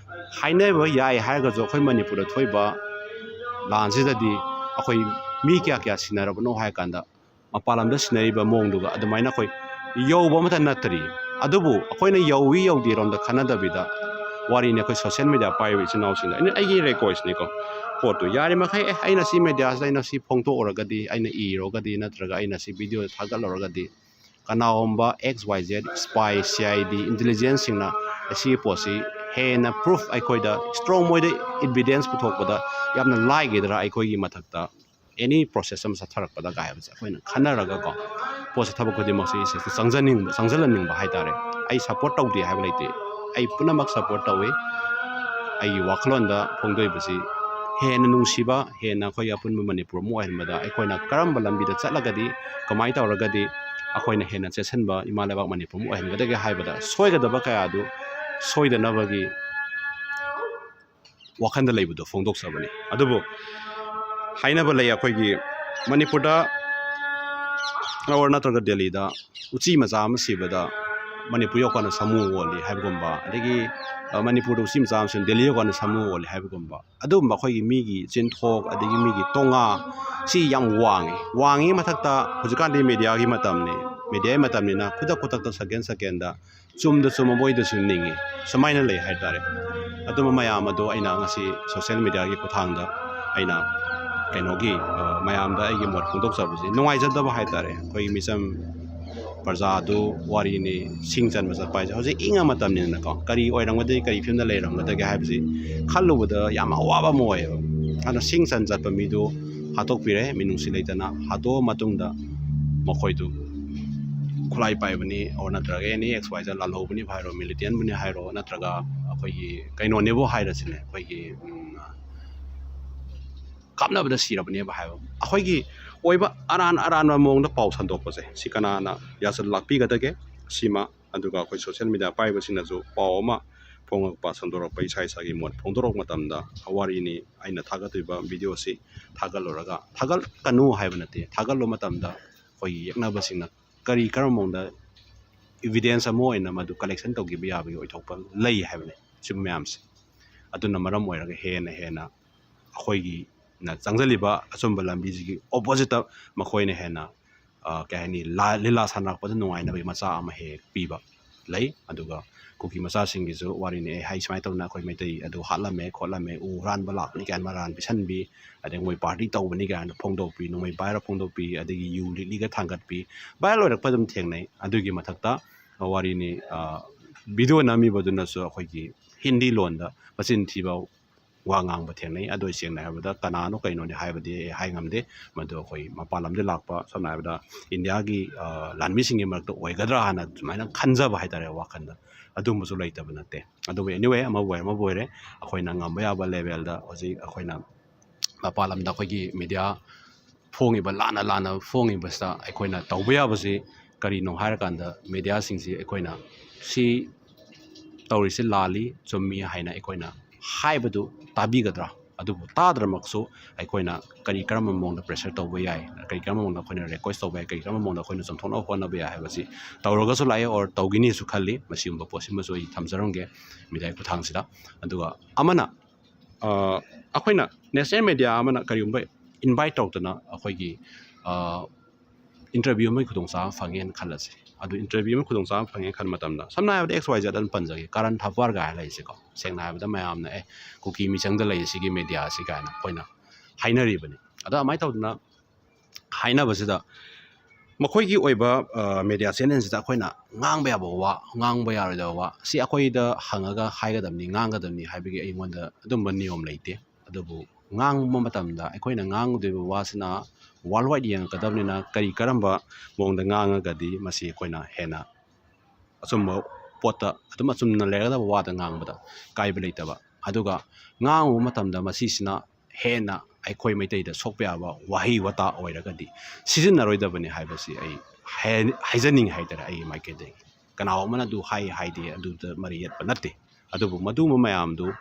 ꯍꯥꯏꯅꯕ ꯌꯥꯏ ꯍꯥꯏꯔꯒꯁꯨ ꯑꯩꯈꯣꯏ ꯃꯅꯤꯄꯨꯔꯗ ꯊꯣꯛꯏꯕ ꯂꯥꯟꯁꯤꯗꯗꯤ ꯑꯩꯈꯣꯏ ꯃꯤ ꯀꯌꯥ ꯀꯌꯥ ꯁꯤꯅꯔꯕꯅꯣ ꯍꯥꯏ ꯀꯥꯟꯗ, ꯃꯄꯥꯟ ꯂꯝꯗ ꯁꯤꯅꯔꯤꯕ ꯃꯑꯣꯡꯗꯨꯒ ꯑꯗꯨꯃꯥꯏꯅ ꯑꯩꯈꯣꯏ ꯌꯧꯕ ꯑꯃꯠꯇ ꯅꯠꯇ꯭ꯔꯤ꯫ ꯑꯗꯨꯕꯨ ꯑꯩꯈꯣꯏꯅ ꯌꯧꯏ ꯌꯧꯗꯦꯔꯣꯝꯗ ꯈꯟꯅꯗꯕꯤꯗ, ꯋꯥꯔꯤꯅꯤ, ꯑꯩꯈꯣꯏ ꯁꯣꯁꯤꯌꯦꯜ ꯃꯦꯗꯤꯌꯥ ꯄꯥꯏꯔꯤꯕ ꯏꯆꯤꯟ ꯏꯅꯥꯎꯁꯤꯡꯗ ꯑꯩꯅ, ꯑꯩꯒꯤ ꯔꯤꯀ꯭ꯋꯦꯁꯅꯤꯀꯣ, ꯄꯣꯠꯇꯨ ꯌꯥꯔꯤꯃꯈꯩ, ꯑꯦ, ꯑꯩꯅ ꯁꯤ ꯃꯦꯗꯤꯌꯥꯁꯤꯗ ꯑꯩꯅ ꯁꯤ ꯐꯣꯡꯗꯣꯛꯎꯔꯒꯗꯤ, ꯑꯩꯅ ꯏꯔꯨꯔꯒꯗꯤ, ꯅꯠꯇ꯭ꯔꯒ ꯑꯩꯅ ꯁꯤ ꯚꯤꯗꯤꯑꯣꯗ ꯊꯥꯒꯠꯂꯨꯔꯒꯗꯤ, ꯀꯅꯥꯒꯨꯝꯕ X Y Z spy, C I D, intelligenceꯁꯤꯡꯅ ꯑꯁꯤꯒꯤ ꯄꯣꯠꯁꯤ ꯍꯦꯟꯅ proof, ꯑꯩꯈꯣꯏꯗ strong, ꯃꯣꯏꯗ evidence ꯄꯨꯊꯣꯛꯄꯗ ꯌꯥꯝꯅ ꯂꯥꯏꯒꯗ꯭ꯔꯥ ꯑꯩꯈꯣꯏꯒꯤ ꯃꯊꯛꯇ, any process ꯑꯃ ꯆꯠꯊꯔꯛꯄꯗ ꯀꯥꯏ ꯍꯥꯏꯕꯁꯦ ꯑꯩꯈꯣꯏꯅ ꯈꯟꯅꯔꯒꯀꯣ, ꯄꯣꯠꯁꯦ, ꯊꯕꯛ ꯈꯨꯗꯤꯡꯃꯛꯁꯦ ꯁꯤꯗ ꯆꯪꯖꯅꯤꯡꯕ, ꯆꯪꯖꯜꯍꯟꯅꯤꯡꯕ ꯍꯥꯏꯇꯥꯔꯦ꯫ ꯑꯩ support ꯇꯧꯗꯦ ꯍꯥꯏꯕ ꯂꯩꯇꯦ, ꯑꯩ ꯄꯨꯝꯅꯃꯛ support ꯇꯧꯏ꯫ ꯑꯩꯒꯤ ꯋꯥꯈꯜꯂꯣꯟꯗ ꯐꯣꯡꯗꯣꯛꯏꯕꯁꯤ ꯍꯦꯟꯅ ꯅꯨꯡꯁꯤꯕ, ꯍꯦꯟꯅ ꯑꯩꯈꯣꯏꯒꯤ ꯑꯄꯨꯟꯕ ꯃꯅꯤꯄꯨꯔ ꯑꯃ ꯑꯣꯏꯍꯟꯕꯗ ꯑꯩꯈꯣꯏꯅ ꯀꯔꯝꯕ ꯂꯝꯕꯤꯗ ꯆꯠꯂꯒꯗꯤ, ꯀꯃꯥꯏꯅ ꯇꯧꯔꯒꯗꯤ ꯑꯩꯈꯣꯏꯅ ꯍꯦꯟꯅ ꯆꯦꯠꯁꯤꯟꯕ ꯏꯃꯥ ꯂꯩꯕꯥꯛ ꯃꯅꯤꯄꯨꯔ ꯑꯃ ꯑꯣꯏꯍꯟꯒꯗꯒꯦ ꯍꯥꯏꯕꯗ ꯁꯣꯏꯒꯗꯕ ꯀꯌꯥ ꯑꯗꯨ ꯁꯣꯏꯗꯅꯕꯒꯤ ꯋꯥꯈꯜꯗ ꯂꯩꯕꯗꯣ ꯐꯣꯡꯗꯣꯛꯆꯕꯅꯤ꯫ ꯑꯗꯨꯕꯨ ꯍꯥꯏꯅꯕ ꯂꯩ, ꯑꯩꯈꯣꯏꯒꯤ ꯃꯅꯤꯄꯨꯔꯗ ꯑꯣꯔ ꯅꯠꯇ꯭ꯔꯒ ꯗꯦꯜꯂꯤꯗ ꯎꯆꯤ ꯃꯆꯥ ꯑꯃ ꯁꯤꯕꯗ ꯃꯅꯤꯄꯨꯔ ꯌꯧꯀꯥꯟꯗ ꯁꯥꯃꯨ ꯑꯣꯜꯂꯤ ꯍꯥꯏꯕꯒꯨꯝꯕ, ꯑꯗꯒꯤ, ꯑ, ꯃꯅꯤꯄꯨꯔꯗ ꯎꯆꯤ ꯃꯆꯥ ꯑꯃ ꯁꯤꯕꯗ ꯗꯦꯜꯂꯤ ꯌꯧꯀꯥꯟꯗ ꯁꯥꯃꯨ ꯑꯣꯜꯂꯤ ꯍꯥꯏꯕꯒꯨꯝꯕ, ꯑꯗꯨꯒꯨꯝꯕ ꯑꯩꯈꯣꯏꯒꯤ ꯃꯤꯒꯤ ꯆꯤꯟꯊꯣꯛ, ꯑꯗꯒꯤ ꯃꯤꯒꯤ ꯇꯣꯉꯥ, ꯁꯤ ꯌꯥꯝ ꯋꯥꯡꯉꯤ꯫ ꯋꯥꯡꯉꯤ ꯃꯊꯛꯇ ꯍꯧꯖꯤꯛꯀꯥꯟꯗꯤ ꯃꯦꯗꯤꯌꯥꯒꯤ ꯃꯇꯝꯅꯤ, ꯃꯦꯗꯤꯌꯥꯒꯤ ꯃꯇꯝꯅꯤꯅ ꯈꯨꯗꯛ ꯈꯨꯗꯛꯇ, ꯁꯦꯀꯦꯟ ꯁꯦꯀꯦꯟꯗ, ꯆꯨꯝꯗ ꯆꯨꯝꯃꯕꯣꯏꯗꯁꯨ ꯅꯤꯡꯉꯤ, ꯁꯨꯃꯥꯏꯅ ꯂꯩ ꯍꯥꯏꯇꯥꯔꯦ꯫ ꯑꯗꯨꯝꯕ ꯃꯌꯥꯝ ꯑꯗꯣ ꯑꯩꯅ ꯉꯁꯤ ꯁꯣꯁꯤꯌꯦꯜ ꯃꯦꯗꯤꯌꯥꯒꯤ ꯈꯨꯠꯊꯥꯡꯗ ꯑꯩꯅ ꯀꯩꯅꯣꯒꯤ, ꯑ, ꯃꯌꯥꯝꯗ ꯑꯩꯒꯤ ꯃꯣꯠ ꯐꯣꯡꯗꯣꯛꯆꯕꯁꯤ ꯅꯨꯡꯉꯥꯏꯖꯗꯕ ꯍꯥꯏꯇꯥꯔꯦ꯫ ꯑꯩꯈꯣꯏꯒꯤ ꯃꯤꯆꯝ ꯄ꯭ꯔꯖꯥꯗꯨ ꯋꯥꯔꯤꯅꯤ, ꯁꯤꯡ ꯆꯟꯕ ꯆꯠꯄ ꯍꯥꯏꯁꯦ ꯍꯧꯖꯤꯛ ꯏꯪꯉ ꯃꯇꯝꯅꯤꯅꯀꯣ, ꯀꯔꯤ ꯑꯣꯏꯔꯝꯒꯗꯒꯦ, ꯀꯔꯤ ꯐꯤꯕꯝꯗ ꯂꯩꯔꯝꯒꯗꯒꯦ ꯍꯥꯏꯕꯁꯤ ꯈꯜꯂꯨꯕꯗ ꯌꯥꯝ ꯑꯋꯥꯕ ꯑꯃ ꯑꯣꯏꯌꯦꯕ꯫ ꯑꯗꯨꯅ ꯁꯤꯡ ꯆꯟ ꯆꯠꯄ ꯃꯤꯗꯨ ꯍꯥꯠꯇꯣꯛꯄꯤꯔꯦ, ꯃꯤꯅꯨꯡꯁꯤ ꯂꯩꯇꯅ꯫ ꯍꯥꯠꯇꯣꯛꯑ ꯃꯇꯨꯡꯗ ꯃꯈꯣꯏꯗꯨ ꯈꯨꯠꯂꯥꯏ ꯄꯥꯏꯕꯅꯤ, ꯑꯣꯔ ꯅꯠꯇ꯭ꯔꯒ ꯑꯦꯅꯤ X Y Z ꯂꯥꯜꯍꯧꯕꯅꯤ ꯍꯥꯏꯔꯣ, ꯃꯤꯂꯤꯇꯦꯟꯕꯨꯅꯤ ꯍꯥꯏꯔꯣ, ꯅꯠꯇ꯭ꯔꯒ ꯑꯩꯈꯣꯏꯒꯤ ꯀꯩꯅꯣꯅꯦꯕꯨ ꯍꯥꯏꯔꯁꯤꯅꯦ, ꯑꯩꯈꯣꯏꯒꯤ, ꯎꯝ, ꯀꯥꯞꯅꯕꯗ ꯁꯤꯔꯕꯅꯦꯕ ꯍꯥꯏꯕ, ꯑꯩꯈꯣꯏꯒꯤ ꯑꯣꯏꯕ ꯑꯔꯥꯟ ꯑꯔꯥꯟꯕ ꯃꯑꯣꯡꯗ ꯄꯥꯎ ꯁꯟꯗꯣꯛꯄꯁꯦ, ꯁꯤ ꯀꯅꯥꯅ ꯌꯥꯁꯜ ꯂꯥꯛꯄꯤꯒꯗꯒꯦ? ꯁꯤꯃ, ꯑꯗꯨꯒ ꯑꯩꯈꯣꯏ ꯁꯣꯁꯤꯌꯦꯜ ꯃꯦꯗꯤꯌꯥ ꯄꯥꯏꯕꯁꯤꯡꯅꯁꯨ ꯄꯥꯎ ꯑꯃ ꯐꯣꯡꯉꯛꯄ, ꯁꯟꯗꯣꯔꯛꯄ, ꯏꯁꯥ ꯏꯁꯥꯒꯤ ꯃꯣꯠ ꯐꯣꯡꯗꯣꯔꯛꯄ ꯃꯇꯝꯗ, ꯋꯥꯔꯤꯅꯤ, ꯑꯩꯅ ꯊꯥꯒꯠꯇꯣꯏꯕ ꯚꯤꯗꯤꯑꯣꯁꯤ ꯊꯥꯒꯠꯂꯨꯔꯒ, ꯊꯥꯒꯠꯀꯅꯨ ꯍꯥꯏꯕ ꯅꯠꯇꯦ, ꯊꯥꯒꯠꯂꯨ ꯃꯇꯝꯗ ꯑꯩꯈꯣꯏꯒꯤ ꯌꯦꯛꯅꯕꯁꯤꯡꯅ ꯀꯔꯤ, ꯀꯔꯝꯕ ꯃꯑꯣꯡꯗ evidence ꯑꯃ ꯑꯣꯏꯅ ꯃꯗꯨ collection ꯇꯧꯈꯤꯕ ꯌꯥꯕꯒꯤ ꯑꯣꯏꯊꯣꯛꯄ ꯂꯩ ꯍꯥꯏꯕꯅꯤ꯫ ꯁꯤꯒꯨꯝꯕ ꯃꯌꯥꯝꯁꯦ, ꯑꯗꯨꯅ ꯃꯔꯝ ꯑꯣꯏꯔꯒ ꯍꯦꯟꯅ ꯍꯦꯟꯅ ꯑꯩꯈꯣꯏꯒꯤꯅ ꯆꯪꯁꯤꯜꯂꯤꯕ ꯑꯆꯨꯝꯕ ꯂꯝꯕꯤꯁꯤꯒꯤ oppositeꯇ ꯃꯈꯣꯏꯅ ꯍꯦꯟꯅ, ꯑ, ꯀꯩ ꯍꯥꯏꯅꯤ, ꯂꯥ-, ꯂꯤꯂꯥ ꯁꯥꯟꯅꯔꯛꯄꯗ ꯅꯨꯡꯉꯥꯏꯅꯕꯒꯤ ꯃꯆꯥꯛ ꯑꯃ ꯍꯦꯛ ꯍꯦꯛ ꯄꯤꯕ ꯂꯩ꯫ ꯑꯗꯨꯒ ꯀꯨꯀꯤ ꯃꯆꯥꯁꯤꯡꯒꯤꯁꯨ ꯋꯥꯔꯤꯅꯤ꯫ ꯑꯦ, ꯍꯥꯏ ꯁꯨꯃꯥꯏꯅ ꯇꯧꯗꯅ ꯑꯩꯈꯣꯏ ꯃꯩꯇꯩ ꯑꯗꯨ ꯍꯥꯠꯂꯝꯃꯦ ꯈꯣꯠꯂꯝꯃꯦ, ꯎ ꯍꯨꯔꯥꯟꯕ ꯂꯥꯛꯄꯅꯤ ꯀꯥꯏꯅ ꯃꯔꯥꯟ ꯄꯤꯁꯟꯕꯤ, ꯑꯗꯩ ꯃꯣꯏ ꯄꯥꯔꯇꯤ ꯇꯧꯕꯅꯤ ꯀꯥꯏꯅ ꯐꯣꯡꯗꯣꯛꯄꯤ, ꯅꯣꯡꯃꯩ ꯄꯥꯏꯔ ꯐꯣꯡꯗꯣꯛꯄꯤ, ꯑꯗꯒꯤ ꯌꯨ ꯂꯤꯛꯂꯤꯒ ꯊꯥꯡꯒꯠꯄꯤ, viral ꯑꯣꯏꯔꯛꯄ ꯑꯗꯨꯝ ꯊꯦꯡꯅꯩ꯫ ꯑꯗꯨꯒꯤ ꯃꯊꯛꯇ ꯋꯥꯔꯤꯅꯤ, video ꯅꯝꯃꯤꯕꯗꯨꯅꯁꯨ ꯑꯩꯈꯣꯏꯒꯤ ꯍꯤꯟꯗꯤ ꯂꯣꯟꯗ ꯃꯆꯤꯟ ꯊꯤꯕ ꯋꯥ ꯉꯥꯡꯕ ꯊꯦꯡꯅꯩ꯫ ꯑꯗꯣ ꯁꯦꯡꯅ ꯍꯥꯏꯔꯕꯗ ꯀꯅꯥꯅꯣ ꯀꯩꯅꯣꯗꯤ ꯍꯥꯏꯕꯗꯤ ꯑꯩ ꯍꯥꯏ ꯉꯝꯗꯦ꯫ ꯃꯗꯨ ꯑꯩꯈꯣꯏ ꯃꯄꯥꯟ ꯂꯝꯗꯒꯤ ꯂꯥꯛꯄ, ꯁꯝꯅ ꯍꯥꯏꯔꯕꯗ ꯏꯟꯗꯤꯌꯥꯒꯤ, ꯑ, ꯂꯥꯟꯃꯤꯁꯤꯡꯒꯤ ꯃꯔꯛꯇ ꯑꯣꯏꯒꯗ꯭ꯔꯥ ꯍꯥꯏꯅ ꯁꯨꯃꯥꯏꯅ ꯈꯟꯖꯕ ꯍꯥꯏꯇꯥꯔꯦ ꯋꯥꯈꯜꯗ꯫ ꯑꯗꯨꯝꯕꯁꯨ ꯂꯩꯇꯕ ꯅꯠꯇꯦ꯫ ꯑꯗꯨꯕꯨ anyway, ꯑꯃꯕꯨ ꯑꯣꯏꯔꯦ ꯑꯃꯕꯨ ꯑꯣꯏꯔꯦ, ꯑꯩꯈꯣꯏꯅ ꯉꯝꯕ ꯌꯥꯕ levelꯗ ꯍꯧꯖꯤꯛ ꯑꯩꯈꯣꯏꯅ ꯃꯄꯥꯟ ꯂꯝꯗ ꯑꯩꯈꯣꯏꯒꯤ media ꯐꯣꯡꯉꯤꯕ, ꯂꯥꯟꯅ ꯂꯥꯟꯅ ꯐꯣꯡꯉꯤꯕꯁꯤꯗ ꯑꯩꯈꯣꯏꯅ ꯇꯧꯕ ꯌꯥꯕꯁꯤ ꯀꯔꯤꯅꯣ ꯍꯥꯏꯔꯀꯥꯟꯗ, mediaꯁꯤꯡꯁꯤ ꯑꯩꯈꯣꯏꯅ ꯁꯤ ꯇꯧꯔꯤꯁꯤ ꯂꯥꯜꯂꯤ, ꯆꯨꯝꯃꯤ ꯍꯥꯏꯅ ꯑꯩꯈꯣꯏꯅ ꯍꯥꯏꯕꯗꯨ ꯇꯥꯕꯤꯒꯗ꯭ꯔꯥ? ꯑꯗꯨꯕꯨ ꯇꯥꯗ꯭ꯔꯃꯛꯁꯨ ꯑꯩꯈꯣꯏꯅ ꯀꯔꯤ ꯀꯔꯝꯕ ꯃꯑꯣꯡꯗ pressure ꯇꯧꯕ ꯌꯥꯏ, ꯀꯔꯤ ꯀꯔꯝꯕ ꯃꯑꯣꯡꯗ ꯑꯩꯈꯣꯏꯅ request ꯇꯧꯕ ꯌꯥꯏ, ꯀꯔꯤ ꯀꯔꯝꯕ ꯃꯑꯣꯡꯗ ꯑꯩꯈꯣꯏꯅ ꯆꯨꯝꯊꯣꯛꯅꯕ ꯍꯣꯠꯅꯕ ꯌꯥꯏ ꯍꯥꯏꯕꯁꯤ ꯇꯧꯔꯒꯁꯨ ꯂꯥꯛꯑꯦ, or ꯇꯧꯒꯅꯤꯁꯨ ꯈꯜꯂꯤ꯫ ꯃꯁꯤꯒꯨꯝꯕ ꯄꯣꯠꯁꯤꯃꯁꯨ ꯑꯩ ꯊꯝꯖꯔꯝꯒꯦ mediaꯒꯤ ꯈꯨꯠꯊꯥꯡꯁꯤꯗ꯫ ꯑꯗꯨꯒ ꯑꯃꯅ, ꯑ, ꯑꯩꯈꯣꯏꯅ national media ꯑꯃꯅ ꯀꯔꯤꯒꯨꯝꯕ invite ꯇꯧꯗꯅ ꯑꯩꯈꯣꯏꯒꯤ, ꯑ, interview ꯑꯃꯒꯤ ꯈꯨꯗꯣꯡꯆꯥꯕ ꯐꯪꯉꯦꯅ ꯈꯜꯂꯁꯤ꯫ ꯑꯗꯨ interview ꯑꯃꯒꯤ ꯈꯨꯗꯣꯡꯆꯥꯕ ꯐꯪꯉꯦꯅ ꯈꯟꯕ ꯃꯇꯝꯗ, ꯁꯝꯅ ꯍꯥꯏꯔꯕꯗ X Y Z ꯑꯗꯨꯝ ꯄꯟꯖꯒꯦ, ꯀꯔꯟ ꯊꯥꯄꯔ ꯀꯥꯏꯅ ꯂꯩꯔꯤꯁꯦꯀꯣ꯫ ꯁꯦꯡꯅ ꯍꯥꯏꯔꯕꯗ ꯃꯌꯥꯝꯅ, "ꯑꯦ, ꯀꯨꯀꯤ ꯃꯤꯆꯪꯗ ꯂꯩ ꯁꯤꯒꯤ mediaꯁꯤ" ꯀꯥꯏꯅ ꯑꯩꯈꯣꯏꯅ ꯍꯥꯏꯅꯔꯤꯕꯅꯤ꯫ ꯑꯗꯣ ꯑꯗꯨꯃꯥꯏꯅ ꯇꯧꯗꯅ ꯍꯥꯏꯅꯕꯁꯤꯗ ꯃꯈꯣꯏꯒꯤ ꯑꯣꯏꯕ, ꯑ, media channelꯁꯤꯗ ꯑꯩꯈꯣꯏꯅ ꯉꯥꯡꯕ ꯌꯥꯕ ꯋꯥ, ꯉꯥꯡꯕ ꯌꯥꯔꯣꯏꯗꯕ ꯋꯥ, ꯁꯤ ꯑꯩꯈꯣꯏꯗ ꯍꯪꯉꯒ ꯍꯥꯏꯒꯗꯕꯅꯤ, ꯉꯥꯡꯒꯗꯕꯅꯤ ꯍꯥꯏꯕꯒꯤ ꯑꯩꯉꯣꯟꯗ ꯑꯗꯨꯝꯕ ꯅꯤꯌꯣꯝ ꯂꯩꯇꯦ꯫ ꯑꯗꯨꯕꯨ ꯉꯥꯡꯕ ꯃꯇꯝꯗ ꯑꯩꯈꯣꯏꯅ ꯉꯥꯡꯒꯗꯣꯏꯕ ꯋꯥꯁꯤꯅ worldwide ꯌꯦꯡꯉꯛꯀꯗꯕꯅꯤꯅ, ꯀꯔꯤ ꯀꯔꯝꯕ ꯃꯑꯣꯡꯗ ꯉꯥꯡꯉꯒꯗꯤ ꯃꯁꯤ ꯑꯩꯈꯣꯏꯅ ꯍꯦꯟꯅ ꯑꯆꯨꯝꯕ ꯄꯣꯠꯇ, ꯑꯗꯨꯝ ꯑꯆꯨꯝꯅ ꯂꯩꯔꯒꯗꯕ ꯋꯥꯗ ꯉꯥꯡꯕꯗ ꯀꯥꯏꯕ ꯂꯩꯇꯕ, ꯑꯗꯨꯒ ꯉꯥꯡꯉꯨꯕ ꯃꯇꯝꯗ ꯃꯁꯤꯁꯤꯅ ꯍꯦꯟꯅ ꯑꯩꯈꯣꯏ ꯃꯩꯇꯩꯗ ꯁꯣꯛꯄ ꯌꯥꯕ ꯋꯥꯍꯩ ꯋꯥꯇꯥ ꯑꯣꯏꯔꯒꯗꯤ ꯁꯤꯖꯤꯟꯅꯔꯣꯏꯗꯕꯅꯤ ꯍꯥꯏꯕꯁꯤ ꯑꯩ ꯍꯥꯏ-, ꯍꯥꯏꯖꯅꯤꯡꯉꯤ ꯍꯥꯏꯇꯥꯔꯦ ꯑꯩꯒꯤ ꯃꯥꯏꯀꯩꯗꯒꯤ꯫ ꯀꯅꯥꯒꯨꯝꯕꯅ ꯑꯗꯨ ꯍꯥꯏ ꯍꯥꯏꯗꯦ, ꯑꯗꯨꯗ ꯃꯔꯩ ꯌꯦꯠꯄ ꯅꯠꯇꯦ꯫ ꯑꯗꯨꯕꯨ ꯃꯗꯨꯒꯨꯝꯕ ꯃꯌꯥꯝꯗꯨ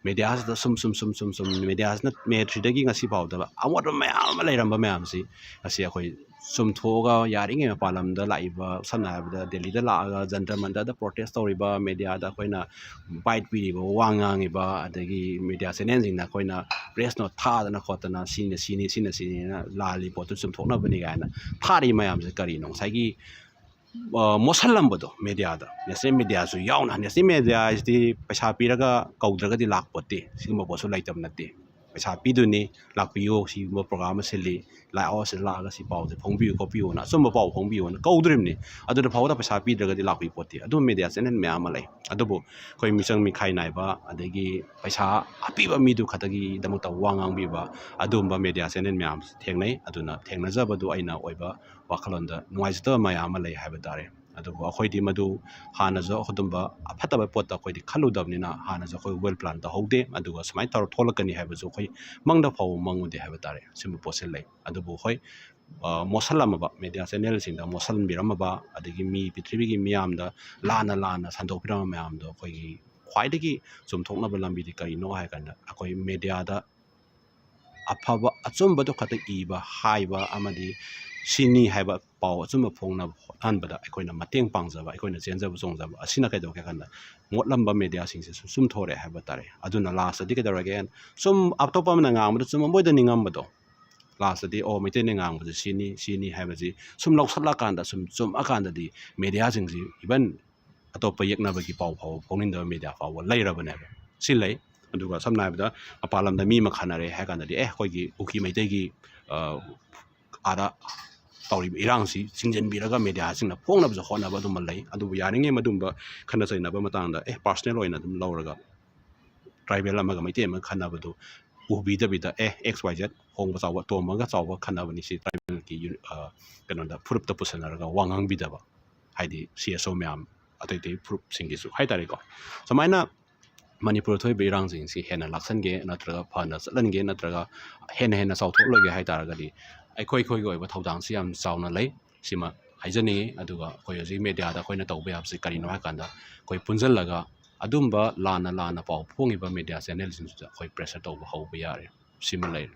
mediaꯁꯤꯗ ꯁꯨꯝ, ꯁꯨꯝ, ꯁꯨꯝ, ꯁꯨꯝ, ꯁꯨꯝ, mediaꯁꯤꯅ May threeꯗꯒꯤ ꯉꯁꯤ ꯐꯥꯎꯗ ꯑꯃꯣꯠꯄ ꯃꯌꯥꯝ ꯑꯃ ꯂꯩꯔꯝꯕ ꯃꯌꯥꯝꯁꯤ ꯉꯁꯤ ꯑꯩꯈꯣꯏ ꯆꯨꯝꯊꯣꯛꯑꯒ, ꯌꯥꯔꯤꯉꯩ ꯃꯄꯥꯟ ꯂꯝꯗ ꯂꯥꯛꯏꯕ, ꯁꯝꯅ ꯍꯥꯏꯔꯕꯗ ꯗꯦꯜꯂꯤꯗ ꯂꯥꯛꯑꯒ ꯖꯟꯇꯔ ꯃꯟꯇꯔꯗ protest ꯇꯧꯔꯤꯕ, mediaꯗ ꯑꯩꯈꯣꯏꯅ bite ꯄꯤꯔꯤꯕ, ꯋꯥ ꯉꯥꯡꯉꯤꯕ, ꯑꯗꯒꯤ media channelꯁꯤꯡꯅ ꯑꯩꯈꯣꯏꯅ press note ꯊꯥꯗꯅ ꯈꯣꯠꯇꯅ, "ꯁꯤꯅ ꯁꯤꯅꯤ, ꯁꯤꯅ ꯁꯤꯅꯤꯅ ꯂꯥꯜꯂꯤ ꯄꯣꯠꯇꯨ ꯆꯨꯝꯊꯣꯛꯅꯕꯅꯤ" ꯀꯥꯏꯅ ꯊꯥꯔꯤ ꯃꯌꯥꯝꯁꯦ ꯀꯔꯤꯅꯣ? ꯉꯁꯥꯏꯒꯤ ꯃꯣꯠꯁꯜꯂꯝꯕꯗꯣ ꯃꯦꯗꯤꯌꯥꯗ, ꯅꯦꯁꯅꯦꯜ ꯃꯦꯗꯤꯌꯥꯁꯨ ꯌꯥꯎꯅ꯫ ꯅꯦꯁꯅꯦꯜ ꯃꯦꯗꯤꯌꯥ ꯍꯥꯏꯁꯤꯗꯤ ꯄꯩꯁꯥ ꯄꯤꯔꯒ ꯀꯧꯗ꯭ꯔꯒꯗꯤ ꯂꯥꯛꯄꯣꯠꯇꯦ, ꯁꯤꯒꯨꯝꯕ ꯄꯣꯠꯁꯨ ꯂꯩꯇꯕ ꯅꯠꯇꯦ꯫ ꯄꯩꯁꯥ ꯄꯤꯗꯣꯏꯅꯤ, ꯂꯥꯛꯄꯤꯌꯣ, ꯁꯤꯒꯨꯝꯕ ꯄ꯭ꯔꯣꯒ꯭ꯔꯥꯝ ꯑꯃ ꯁꯤꯜꯂꯤ, ꯂꯥꯛꯑꯣ, ꯁꯤꯗ ꯂꯥꯛꯑꯒ ꯁꯤ ꯄꯥꯎꯁꯦ ꯐꯣꯡꯕꯤꯌꯨ ꯈꯣꯠꯄꯤꯌꯨꯅ, ꯑꯆꯨꯝꯕ ꯄꯥꯎ ꯐꯣꯡꯕꯤꯌꯨꯅ ꯀꯧꯗꯣꯔꯤꯕꯅꯤ꯫ ꯑꯗꯨꯗ ꯐꯥꯎꯕꯗ ꯄꯩꯁꯥ ꯄꯤꯗ꯭ꯔꯒꯗꯤ ꯂꯥꯛꯄꯤ ꯄꯣꯠꯇꯦ꯫ ꯑꯗꯨꯝꯕ ꯃꯦꯗꯤꯌꯥ ꯆꯦꯅꯦꯜ ꯃꯌꯥꯝ ꯑꯃ ꯂꯩ꯫ ꯑꯗꯨꯕꯨ ꯑꯩꯈꯣꯏ ꯃꯤꯆꯪ ꯃꯤꯈꯥꯏ ꯅꯥꯏꯕ, ꯑꯗꯒꯤ ꯄꯩꯁꯥ ꯑꯄꯤꯕ ꯃꯤꯗꯨ ꯈꯛꯇꯒꯤꯗꯃꯛꯇ ꯋꯥ ꯉꯥꯡꯕꯤꯕ, ꯑꯗꯨꯒꯨꯝꯕ ꯃꯦꯗꯤꯌꯥ ꯆꯦꯅꯦꯜ ꯃꯌꯥꯝꯁꯤ ꯊꯦꯡꯅꯩ꯫ ꯑꯗꯨꯅ ꯊꯦꯡꯅꯖꯕꯗꯨ ꯑꯩꯅ ꯑꯣꯏꯕ ꯋꯥꯈꯜꯂꯣꯟꯗ ꯅꯨꯡꯉꯥꯏꯖꯗꯕ ꯃꯌꯥꯝ ꯑꯃ ꯂꯩ ꯍꯥꯏꯕ ꯇꯥꯔꯦ꯫ ꯑꯗꯨꯕꯨ ꯑꯩꯈꯣꯏꯗꯤ ꯃꯗꯨ ꯍꯥꯟꯅꯁꯨ ꯑꯗꯨꯝꯕ ꯑꯐꯠꯇꯕ ꯄꯣꯠꯇ ꯑꯩꯈꯣꯏꯗꯤ ꯈꯜꯂꯨꯗꯕꯅꯤꯅ, ꯍꯥꯟꯅꯁꯨ ꯑꯩꯈꯣꯏ ꯋꯦꯜ ꯄ꯭ꯂꯥꯟ ꯇꯧꯍꯧꯗꯦ꯫ ꯑꯗꯨꯒ ꯁꯨꯃꯥꯏꯅ ꯇꯧꯔ ꯊꯣꯛꯂꯛꯀꯅꯤ ꯍꯥꯏꯕꯁꯨ ꯑꯩꯈꯣꯏ ꯃꯪꯗ ꯐꯥꯎꯕ ꯃꯪꯉꯨꯗꯦ ꯍꯥꯏꯕ ꯇꯥꯔꯦ꯫ ꯁꯤꯒꯨꯝꯕ ꯄꯣꯠꯁꯦ ꯂꯩ꯫ ꯑꯗꯨꯕꯨ ꯍꯣꯏ, ꯃꯣꯠꯁꯜꯂꯝꯃꯕ, ꯃꯦꯗꯤꯌꯥ ꯆꯦꯅꯦꯜꯁꯤꯡꯗ ꯃꯣꯠꯁꯤꯟꯕꯤꯔꯝꯃꯕ, ꯑꯗꯒꯤ ꯃꯤ ꯄ꯭ꯔꯤꯊꯤꯕꯤꯒꯤ ꯃꯤꯌꯥꯝꯗ ꯂꯥꯟꯅ ꯂꯥꯟꯅ ꯁꯟꯗꯣꯛꯄꯤꯔꯝꯕ ꯃꯌꯥꯝꯗꯣ ꯑꯩꯈꯣꯏꯒꯤ ꯈ꯭ꯋꯥꯏꯗꯒꯤ ꯆꯨꯝꯊꯣꯛꯅꯕ ꯂꯝꯕꯤꯗꯤ ꯀꯔꯤꯅꯣ ꯍꯥꯏ ꯀꯥꯟꯗ, ꯑꯩꯈꯣꯏ ꯃꯦꯗꯤꯌꯥꯗ ꯑꯐꯕ ꯑꯆꯨꯝꯕꯗꯨ ꯈꯛꯇ ꯏꯕ, ꯍꯥꯏꯕ ꯑꯃꯗꯤ ꯁꯤꯅꯤ ꯍꯥꯏꯕ ꯄꯥꯎ ꯑꯆꯨꯝꯕ ꯐꯣꯡꯅꯕ ꯍꯣꯠꯅꯍꯟꯕꯗ ꯑꯩꯈꯣꯏꯅ ꯃꯇꯦꯡ ꯄꯥꯡꯖꯕ, ꯑꯩꯈꯣꯏꯅ ꯆꯦꯟꯖꯕ ꯆꯣꯡꯖꯕ ꯑꯁꯤꯅ ꯀꯩꯗꯧꯒꯦ ꯍꯥꯏ ꯀꯥꯟꯗ, ꯃꯣꯠꯂꯝꯕ ꯃꯦꯗꯤꯌꯥꯁꯤꯡꯁꯤꯁꯨ ꯆꯨꯝꯊꯣꯔꯛꯑꯦ ꯍꯥꯏꯕ ꯇꯥꯔꯦ꯫ ꯑꯗꯨꯅ ꯂꯥꯁꯇꯗꯤ ꯀꯩꯗꯧꯔꯒꯦ, ꯁꯨꯝ ꯑꯇꯣꯞꯄ ꯑꯃꯅ ꯉꯥꯡꯕꯗ ꯆꯨꯝꯃꯝꯕꯣꯏꯗ ꯅꯤꯡꯉꯝꯕꯗꯣ, ꯂꯥꯁꯇꯗꯤ ꯑꯣ, ꯃꯩꯇꯩꯅ ꯉꯥꯡꯕꯁꯦ ꯁꯤꯅꯤ, ꯁꯤꯅꯤ ꯍꯥꯏꯕꯁꯤ ꯁꯨꯝ ꯂꯧꯁꯜꯂꯀꯥꯟꯗ, ꯁꯨꯝ ꯆꯨꯝꯃꯀꯥꯟꯗꯗꯤ ꯃꯦꯗꯤꯌꯥꯁꯤꯡꯁꯤ, ꯏꯚꯟ ꯑꯇꯣꯞꯄ ꯌꯦꯛꯅꯕꯒꯤ ꯄꯥꯎ ꯐꯥꯎꯕ ꯐꯣꯡꯅꯤꯡꯗꯕ ꯃꯦꯗꯤꯌꯥ ꯐꯥꯎꯕ ꯂꯩꯔꯕꯅꯦꯕ꯫ ꯁꯤ ꯂꯩ꯫ ꯑꯗꯨꯒ ꯁꯝꯅ ꯍꯥꯏꯔꯕꯗ, ꯃꯄꯥꯟ ꯂꯝꯗ ꯃꯤ ꯑꯃ ꯈꯠꯅꯔꯦ ꯍꯥꯏ ꯀꯥꯟꯗꯗꯤ, ꯑꯦ, ꯑꯩꯈꯣꯏꯒꯤ ꯀꯨꯀꯤ ꯃꯩꯇꯩꯒꯤ, ꯑ, ꯑꯥꯗ ꯇꯧꯔꯤꯕ ꯏꯔꯥꯡꯁꯤ ꯆꯤꯡꯁꯤꯟꯕꯤꯔꯒ ꯃꯦꯗꯤꯌꯥꯁꯤꯡꯅ ꯐꯣꯡꯅꯕꯁꯨ ꯍꯣꯠꯅꯕ ꯑꯗꯨꯝꯕ ꯂꯩ꯫ ꯑꯗꯨꯕꯨ ꯌꯥꯔꯤꯉꯩ ꯃꯗꯨꯝꯕ ꯈꯠꯅ ꯆꯩꯅꯕ ꯃꯇꯥꯡꯗ, ꯑꯦ, ꯄꯥꯔꯁꯅꯦꯜ ꯑꯣꯏꯅ ꯑꯗꯨꯝ ꯂꯧꯔꯒ, ꯇ꯭ꯔꯥꯏꯕꯦꯜ ꯑꯃꯒ ꯃꯩꯇꯩ ꯑꯃꯒ ꯈꯠꯅꯕꯗꯨ ꯎꯕꯤꯗꯕꯤꯗ, ꯑꯦ, ꯑꯦꯛꯁ ꯋꯥꯏ ꯖꯦꯠ ꯍꯣꯡꯕ ꯆꯥꯎꯕ, ꯇꯣꯝꯕꯒ ꯆꯥꯎꯕ ꯈꯠꯅꯕꯅꯤ, ꯁꯤ ꯇ꯭ꯔꯥꯏꯕꯦꯜꯒꯤ ꯌꯨ-, ꯑ, ꯀꯩꯅꯣꯗ, ꯐꯨꯔꯨꯞꯇ ꯄꯨꯁꯟꯅꯔꯒ ꯋꯥ ꯉꯥꯡꯕꯤꯗꯕ, ꯍꯥꯏꯗꯤ ꯁꯤ ꯑꯦꯁ ꯑꯣ ꯃꯌꯥꯝ, ꯑꯇꯩ ꯑꯇꯩ ꯐꯨꯔꯨꯞꯁꯤꯡꯒꯤꯁꯨ ꯍꯥꯏꯇꯥꯔꯦꯀꯣ꯫ ꯁꯨꯃꯥꯏꯅ ꯃꯅꯤꯄꯨꯔꯗ ꯊꯣꯛꯏꯕ ꯏꯔꯥꯡꯁꯤꯡꯁꯤ ꯍꯦꯟꯅ ꯂꯥꯛꯁꯟꯒꯦ, ꯅꯠꯇ꯭ꯔꯒ ꯐꯅ ꯆꯠꯍꯟꯒꯦ, ꯅꯠꯇ꯭ꯔꯒ ꯍꯦꯟꯅ ꯍꯦꯟꯅ ꯆꯥꯎꯊꯣꯛꯍꯜꯂꯒꯦ ꯍꯥꯏ ꯇꯥꯔꯒꯗꯤ, ꯑꯩꯈꯣꯏ ꯑꯩꯈꯣꯏꯒꯤ ꯑꯣꯏꯕ ꯊꯧꯗꯥꯡꯁꯤ ꯌꯥꯝ ꯆꯥꯎꯅ ꯂꯩ꯫ ꯁꯤꯃ ꯍꯥꯏꯖꯅꯤꯡꯉꯤ꯫ ꯑꯗꯨꯒ ꯑꯩꯈꯣꯏ ꯍꯧꯖꯤꯛ ꯃꯦꯗꯤꯌꯥꯗ ꯑꯩꯈꯣꯏꯅ ꯇꯧꯕ ꯌꯥꯕꯁꯤ ꯀꯔꯤꯅꯣ ꯍꯥꯏ ꯀꯥꯟꯗ, ꯑꯩꯈꯣꯏ ꯄꯨꯟꯁꯤꯜꯂꯒ ꯑꯗꯨꯝꯕ ꯂꯥꯟꯅ ꯂꯥꯟꯅ ꯄꯥꯎ ꯐꯣꯡꯉꯤꯕ ꯃꯦꯗꯤꯌꯥ ꯆꯦꯅꯦꯜꯁꯤꯡꯁꯤꯗ ꯑꯩꯈꯣꯏ ꯄ꯭ꯔꯦꯁꯔ ꯇꯧꯕ ꯍꯧꯕ ꯌꯥꯔꯦ꯫ ꯁꯤꯃ ꯂꯩꯔꯦ꯫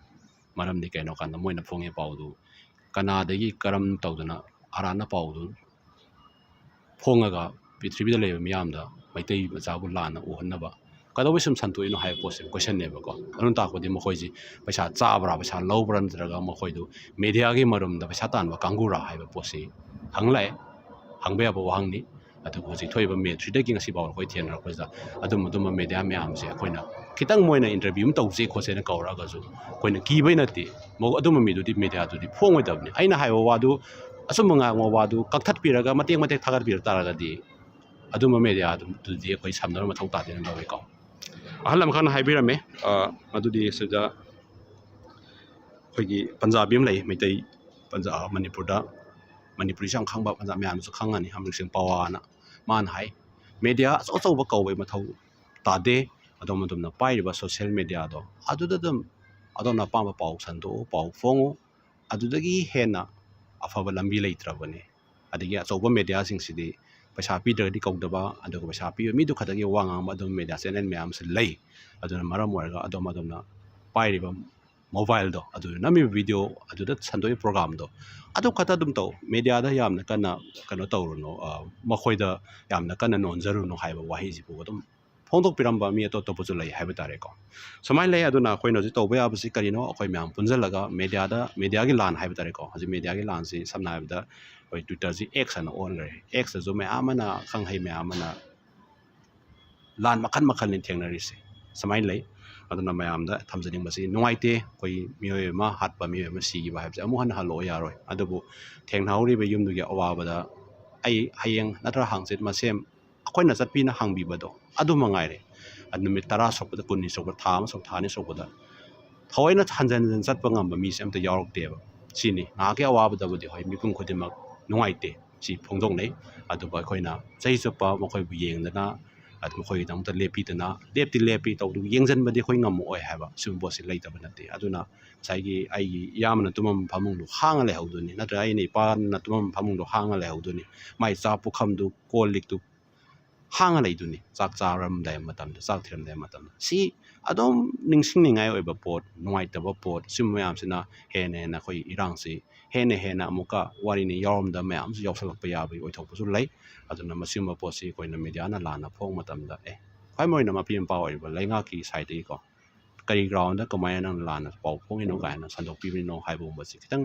ꯃꯔꯝꯗꯤ ꯀꯩꯅꯣ ꯀꯥꯟꯗ, ꯃꯣꯏꯅ ꯐꯣꯡꯉꯤꯕ ꯄꯥꯎꯗꯨ ꯀꯅꯥꯗꯒꯤ ꯀꯔꯝ ꯇꯧꯗꯅ ꯑꯔꯥꯟꯕ ꯄꯥꯎꯗꯨ ꯐꯣꯡꯉꯒ ꯄ꯭ꯔꯤꯊꯤꯕꯤꯗ ꯂꯩꯕ ꯃꯤꯌꯥꯝꯗ ꯃꯩꯇꯩ ꯃꯆꯥꯕꯨ ꯂꯥꯟꯅ ꯎꯍꯟꯅꯕ ꯀꯩꯗꯧꯕꯩ ꯁꯨꯝ ꯁꯟꯗꯣꯛꯏꯅꯣ ꯍꯥꯏꯕ ꯄꯣꯠꯁꯦ ꯀꯣꯏꯁꯟꯅꯦꯕꯀꯣ꯫ ꯑꯗꯨꯅ ꯇꯥꯛꯄꯗꯤ ꯃꯈꯣꯏꯁꯤ ꯄꯩꯁꯥ ꯆꯥꯕ꯭ꯔꯥ, ꯄꯩꯁꯥ ꯂꯧꯕ꯭ꯔꯥ, ꯅꯠꯇ꯭ꯔꯒ ꯃꯈꯣꯏꯗꯨ ꯃꯦꯗꯤꯌꯥꯒꯤ ꯃꯔꯨꯝꯗ ꯄꯩꯁꯥ ꯇꯥꯟꯕ ꯀꯥꯡꯕꯨꯔꯥ ꯍꯥꯏꯕ ꯄꯣꯠꯁꯤ ꯈꯪꯂꯛꯑꯦ꯫ ꯍꯪꯕ ꯌꯥꯕ ꯋꯥꯍꯪꯅꯤ꯫ ꯑꯗꯨꯕꯨ ꯍꯧꯖꯤꯛ ꯊꯣꯛꯏꯕ ꯃꯦ ꯊ꯭ꯔꯤꯗꯒꯤ ꯉꯁꯤ ꯐꯥꯎ ꯑꯩꯈꯣꯏ ꯊꯦꯡꯅꯔꯛꯄꯁꯤꯗ ꯑꯗꯨꯝ ꯑꯗꯨꯝꯕ ꯃꯦꯗꯤꯌꯥ ꯃꯌꯥꯝꯁꯦ ꯑꯩꯈꯣꯏꯅ ꯈꯤꯇꯪ ꯃꯣꯏꯅ ꯏꯟꯇꯔꯚ꯭ꯌꯨ ꯑꯃ ꯇꯧꯁꯦ ꯈꯣꯠꯁꯦꯅ ꯀꯧꯔꯛꯑꯒꯁꯨ ꯑꯩꯈꯣꯏꯅ ꯀꯤꯕꯩ ꯅꯠꯇꯦ꯫ ꯃꯧ-, ꯑꯗꯨꯝꯕ ꯃꯤꯗꯨꯗꯤ ꯃꯦꯗꯤꯌꯥꯗꯨꯗꯤ ꯐꯣꯡꯉꯣꯏꯗꯕꯅꯤ꯫ ꯑꯩꯅ ꯍꯥꯏꯕ ꯋꯥꯗꯨ, ꯑꯆꯨꯝꯕ ꯉꯥꯡꯕ ꯋꯥꯗꯨ ꯀꯛꯊꯠꯄꯤꯔꯒ ꯃꯇꯦꯛ ꯃꯇꯦꯛ ꯊꯥꯒꯠꯄꯤꯔꯛ ꯇꯥꯔꯒꯗꯤ ꯑꯗꯨꯝꯕ ꯃꯦꯗꯤꯌꯥꯗꯨꯗꯤ ꯑꯩꯈꯣꯏ ꯁꯝꯅꯕ ꯃꯊꯧ ꯇꯥꯗꯦꯅ ꯂꯧꯋꯦꯀꯣ꯫ ꯑꯍꯜ ꯑꯃꯈꯛꯅ ꯍꯥꯏꯕꯤꯔꯝꯃꯦ, ꯑ, ꯃꯗꯨꯗꯤ ꯁꯤꯗ ꯑꯩꯈꯣꯏꯒꯤ ꯄꯟꯖꯥꯕꯤ ꯑꯃ ꯂꯩ, ꯃꯩꯇꯩ ꯄꯟꯖꯥ-, ꯃꯅꯤꯄꯨꯔꯗ, ꯃꯅꯤꯄꯨꯔꯤꯁꯨ ꯌꯥꯝ ꯈꯪꯕ, ꯄꯟꯖꯥꯕ ꯃꯌꯥꯝꯅꯁꯨ ꯈꯪꯉꯅꯤ, ꯑꯃꯔꯤꯛ ꯁꯤꯡ ꯄꯋꯥꯅ꯫ ꯃꯥꯅ ꯍꯥꯏ, "ꯃꯦꯗꯤꯌꯥ ꯑꯆꯧ ꯑꯆꯧꯕ ꯀꯧꯕꯩ ꯃꯊꯧ ꯇꯥꯗꯦ, ꯑꯗꯣꯝ ꯑꯗꯣꯝꯅ ꯄꯥꯏꯔꯤꯕ ꯁꯣꯁꯤꯌꯦꯜ ꯃꯦꯗꯤꯌꯥꯗꯣ ꯑꯗꯨꯗ ꯑꯗꯨꯝ ꯑꯗꯣꯝꯅ ꯑꯄꯥꯝꯕ ꯄꯥꯎ ꯁꯟꯗꯣꯛꯎ, ꯄꯥꯎ ꯐꯣꯡꯉꯨ, ꯑꯗꯨꯗꯒꯤ ꯍꯦꯟꯅ ꯑꯐꯕ ꯂꯝꯕꯤ ꯂꯩꯇ꯭ꯔꯕꯅꯤ꯫ ꯑꯗꯒꯤ ꯑꯆꯧꯕ ꯃꯦꯗꯤꯌꯥꯁꯤꯡꯁꯤꯗꯤ ꯄꯩꯁꯥ ꯄꯤꯗ꯭ꯔꯒꯗꯤ ꯀꯧꯗꯕ, ꯑꯗꯨꯒ ꯄꯩꯁꯥ ꯄꯤꯕ ꯃꯤꯗꯨ ꯈꯛꯇꯒꯤ ꯋꯥ ꯉꯥꯡꯕ ꯑꯗꯨꯝ ꯃꯦꯗꯤꯌꯥ ꯆꯦꯅꯦꯜ ꯃꯌꯥꯝ ꯑꯃꯁꯨ ꯂꯩ꯫ ꯑꯗꯨꯅ ꯃꯔꯝ ꯑꯣꯏꯔꯒ ꯑꯗꯣꯝ ꯑꯗꯣꯝꯅ ꯄꯥꯏꯔꯤꯕ ꯃꯣꯕꯥꯏꯜꯗꯣ, ꯑꯗꯨꯗ ꯅꯝꯃꯤꯕ ꯚꯤꯗꯤꯑꯣ, ꯑꯗꯨꯗ ꯁꯟꯗꯣꯛꯏꯕ ꯄ꯭ꯔꯣꯒꯥꯝꯗꯣ, ꯑꯗꯨ ꯈꯛꯇ ꯑꯗꯨꯝ ꯇꯧ꯫ ꯃꯦꯗꯤꯌꯥꯗ ꯌꯥꯝꯅ ꯀꯟꯅ ꯀꯩꯅꯣ ꯇꯧꯔꯨꯅꯨ, ꯑ, ꯃꯈꯣꯏꯗ ꯌꯥꯝꯅ ꯀꯟꯅ ꯅꯣꯟꯖꯔꯨꯅꯨ" ꯍꯥꯏꯕ ꯋꯥꯍꯩꯁꯤꯕꯨ ꯑꯗꯨꯝ ꯐꯣꯡꯗꯣꯛꯄꯤꯔꯝꯕ ꯃꯤ ꯑꯇꯣꯞ ꯑꯇꯣꯞꯄꯁꯨ ꯂꯩ ꯍꯥꯏꯕ ꯇꯥꯔꯦꯀꯣ꯫ ꯁꯨꯃꯥꯏꯅ ꯂꯩ꯫ ꯑꯗꯨꯅ ꯑꯩꯈꯣꯏꯅ ꯍꯧꯖꯤꯛ ꯇꯧꯕ ꯌꯥꯕꯁꯤ ꯀꯔꯤꯅꯣ? ꯑꯩꯈꯣꯏ ꯃꯌꯥꯝ ꯄꯨꯟꯁꯤꯜꯂꯒ ꯃꯦꯗꯤꯌꯥꯗ, ꯃꯦꯗꯤꯌꯥꯒꯤ ꯂꯥꯟ ꯍꯥꯏꯕ ꯇꯥꯔꯦꯀꯣ, ꯍꯧꯖꯤꯛ ꯃꯦꯗꯤꯌꯥꯒꯤ ꯂꯥꯟꯁꯤ ꯁꯝꯅ ꯍꯥꯏꯔꯕꯗ ꯑꯩꯈꯣꯏ Twitter-ꯁꯤ X ꯍꯥꯏꯅ ꯑꯣꯟꯈ꯭ꯔꯦ꯫ X-ꯇꯁꯨ ꯃꯌꯥꯝ ꯑꯃꯅ, ꯈꯪꯍꯩ ꯃꯌꯥꯝ ꯑꯃꯅ ꯂꯥꯟ ꯃꯈꯜ ꯃꯈꯜꯅꯤ ꯊꯦꯡꯅꯔꯤꯁꯦ꯫ ꯁꯨꯃꯥꯏꯅ ꯂꯩ꯫ ꯑꯗꯨꯅ ꯃꯌꯥꯝꯗ ꯊꯝꯖꯅꯤꯡꯕꯁꯤ, ꯅꯨꯡꯉꯥꯏꯇꯦ, ꯑꯩꯈꯣꯏ ꯃꯤꯑꯣꯏ ꯑꯃ ꯍꯥꯠꯄ, ꯃꯤꯑꯣꯏ ꯑꯃ ꯁꯤꯈꯤꯕ ꯍꯥꯏꯕꯁꯦ ꯑꯃꯨꯛ ꯍꯟꯅ ꯍꯜꯂꯛꯑꯣ ꯌꯥꯔꯣꯏ꯫ ꯑꯗꯨꯕꯨ ꯊꯦꯡꯅꯍꯧꯔꯤꯕ ꯌꯨꯝꯗꯨꯒꯤ ꯑꯋꯥꯕꯗ ꯑꯩ ꯍꯌꯦꯡ ꯅꯠꯇ꯭ꯔ ꯍꯥꯡꯆꯤꯠ ꯃꯁꯦꯝ ꯑꯩꯈꯣꯏꯅ ꯆꯠꯄꯤꯅ ꯍꯥꯡꯕꯤꯕꯗꯣ ꯑꯗꯨ ꯃꯉꯥꯏꯔꯦ꯫ ꯑꯗꯨ ꯅꯨꯃꯤꯠ ꯇꯔꯥ ꯁꯨꯔꯛꯄꯗ, ꯀꯨꯟꯅꯤ ꯁꯨꯔꯛꯄꯗ, ꯊꯥ ꯑꯃ ꯁꯨꯔꯛꯄ, ꯊꯥ ꯑꯅꯤ ꯁꯨꯔꯛꯄꯗ ꯊꯑꯣꯏꯅ ꯍꯟꯖꯟ ꯍꯟꯖꯟ ꯆꯠꯄ ꯉꯝꯕ ꯃꯤꯁꯦ ꯑꯝꯇ ꯌꯥꯎꯔꯛꯇꯦꯕ꯫ ꯁꯤꯅꯤ ꯉꯥꯏꯍꯥꯛꯀꯤ ꯑꯋꯥꯕꯗꯕꯨꯗꯤ, ꯍꯣꯏ, ꯃꯤꯄꯨꯝ ꯈꯨꯗꯤꯡꯃꯛ ꯅꯨꯡꯉꯥꯏꯇꯦ, ꯁꯤ ꯐꯣꯡꯗꯣꯛꯅꯩ꯫ ꯑꯗꯨꯕꯨ ꯑꯩꯈꯣꯏꯅ ꯆꯍꯤ ꯆꯨꯞꯄ ꯃꯈꯣꯏꯕꯨ ꯌꯦꯡꯗꯅ, ꯑꯗꯨ ꯃꯈꯣꯏꯒꯤꯗꯃꯛꯇ ꯂꯦꯞꯄꯤꯗꯅ, ꯂꯦꯞꯇꯤ ꯂꯦꯞꯄꯤ ꯇꯧꯕꯇꯕꯨ ꯌꯦꯡꯁꯤꯟꯕꯗꯤ ꯑꯩꯈꯣꯏ ꯉꯝꯃꯛꯑꯣꯏ ꯍꯥꯏꯕ, ꯁꯤꯒꯨꯝꯕ ꯄꯣꯠꯁꯤ ꯂꯩꯇꯕ ꯅꯠꯇꯦ꯫ ꯑꯗꯨꯅ ꯉꯁꯥꯏꯒꯤ ꯑꯩꯒꯤ ꯏꯌꯥꯝꯕꯅ ꯇꯨꯝꯐꯝ ꯐꯃꯨꯡꯗꯣ ꯍꯥꯡꯉ ꯂꯩꯍꯧꯗꯣꯏꯅꯤ, ꯅꯠꯇ꯭ꯔꯒ ꯑꯩꯅ ꯏꯄꯥꯅ ꯇꯨꯝꯐꯝ ꯐꯃꯨꯡꯗꯣ ꯍꯥꯡꯉ ꯂꯩꯍꯧꯗꯣꯏꯅꯤ꯫ ꯃꯥꯏ ꯆꯥꯛ ꯄꯨꯈꯝꯗꯨ, ꯀꯣꯜ ꯂꯤꯛꯇꯨ ꯍꯥꯡꯉ ꯂꯩꯗꯣꯏꯅꯤ, ꯆꯥꯛ ꯆꯥꯔꯝꯗꯥꯏ ꯃꯇꯝꯗ, ꯆꯥꯛ ꯊꯤꯔꯝꯗꯥꯏ ꯃꯇꯝꯗ꯫ ꯁꯤ ꯑꯗꯨꯝ ꯅꯤꯡꯁꯤꯡꯅꯤꯡꯉꯥꯏ ꯑꯣꯏꯕ ꯄꯣꯠ, ꯅꯨꯡꯉꯥꯏꯇꯕ ꯄꯣꯠ, ꯁꯤꯒꯨꯝꯕ ꯃꯌꯥꯝꯁꯤꯅ ꯍꯦꯟꯅ ꯍꯦꯟꯅ ꯑꯩꯈꯣꯏ ꯏꯔꯥꯡꯁꯤ ꯍꯦꯟꯅ ꯍꯦꯟꯅ ꯑꯃꯨꯛꯀ ꯋꯥꯔꯤꯅꯤ ꯌꯥꯎꯔꯝꯗꯕ ꯃꯌꯥꯝꯁꯨ ꯌꯥꯎꯁꯜꯂꯛꯄ ꯌꯥꯕꯒꯤ ꯑꯣꯏꯊꯣꯛꯄꯁꯨ ꯂꯩ꯫ ꯑꯗꯨꯅ ꯃꯁꯤꯒꯨꯝꯕ ꯄꯣꯠꯁꯤ ꯑꯩꯈꯣꯏꯅ ꯃꯦꯗꯤꯌꯥꯅ ꯂꯥꯟꯅ ꯐꯣꯡꯕ ꯃꯇꯝꯗ, ꯑꯦ, ꯈ꯭ꯋꯥꯏ ꯃꯔꯨ ꯑꯣꯏꯅ ꯃꯄꯤ ꯃꯄꯥ ꯑꯣꯏꯔꯤꯕ ꯂꯩꯉꯥꯛꯀꯤ ꯁꯥꯏꯠꯇꯒꯤꯀꯣ, ꯀꯔꯤ ꯒ꯭ꯔꯥꯎꯟꯗ ꯀꯃꯥꯏꯅ ꯅꯪꯅ ꯂꯥꯟꯅ ꯄꯥꯎ ꯐꯣꯡꯉꯤꯅꯣ ꯀꯥꯏꯅ ꯁꯟꯗꯣꯛꯄꯤꯕꯅꯣ ꯍꯥꯏꯕꯒꯨꯝꯕꯁꯤ ꯈꯤꯇꯪ,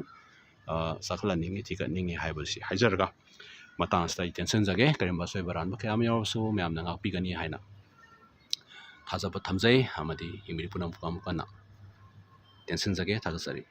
ꯑ, ꯆꯥꯎꯈꯠꯍꯟꯅꯤꯡꯉꯤ, ꯊꯤꯒꯠꯅꯤꯡꯉꯤ ꯍꯥꯏꯕꯁꯤ ꯍꯥꯏꯖꯔꯒ, ꯃꯇꯥꯡ ꯑꯁꯤꯗ ꯑꯩ ꯇꯦꯟꯁꯤꯟꯖꯒꯦ꯫ ꯀꯔꯤꯒꯨꯝꯕ ꯑꯁꯣꯏꯕ ꯑꯔꯥꯟꯕ ꯀꯌꯥ ꯑꯃ ꯌꯥꯎꯔꯕꯁꯨ ꯃꯌꯥꯝꯅ ꯉꯥꯛꯄꯤꯒꯅꯤ ꯍꯥꯏꯅ ꯊꯥꯖꯕ ꯊꯝꯖꯩ, ꯑꯃꯗꯤ ꯏꯃꯤꯔꯤ ꯄꯨꯝꯅꯃꯛꯄꯨ ꯑꯃꯨꯛ ꯍꯟꯅ ꯇꯦꯟꯁꯤꯟꯖꯒꯦ꯫ ꯊꯥꯒꯠꯆꯔꯤ꯫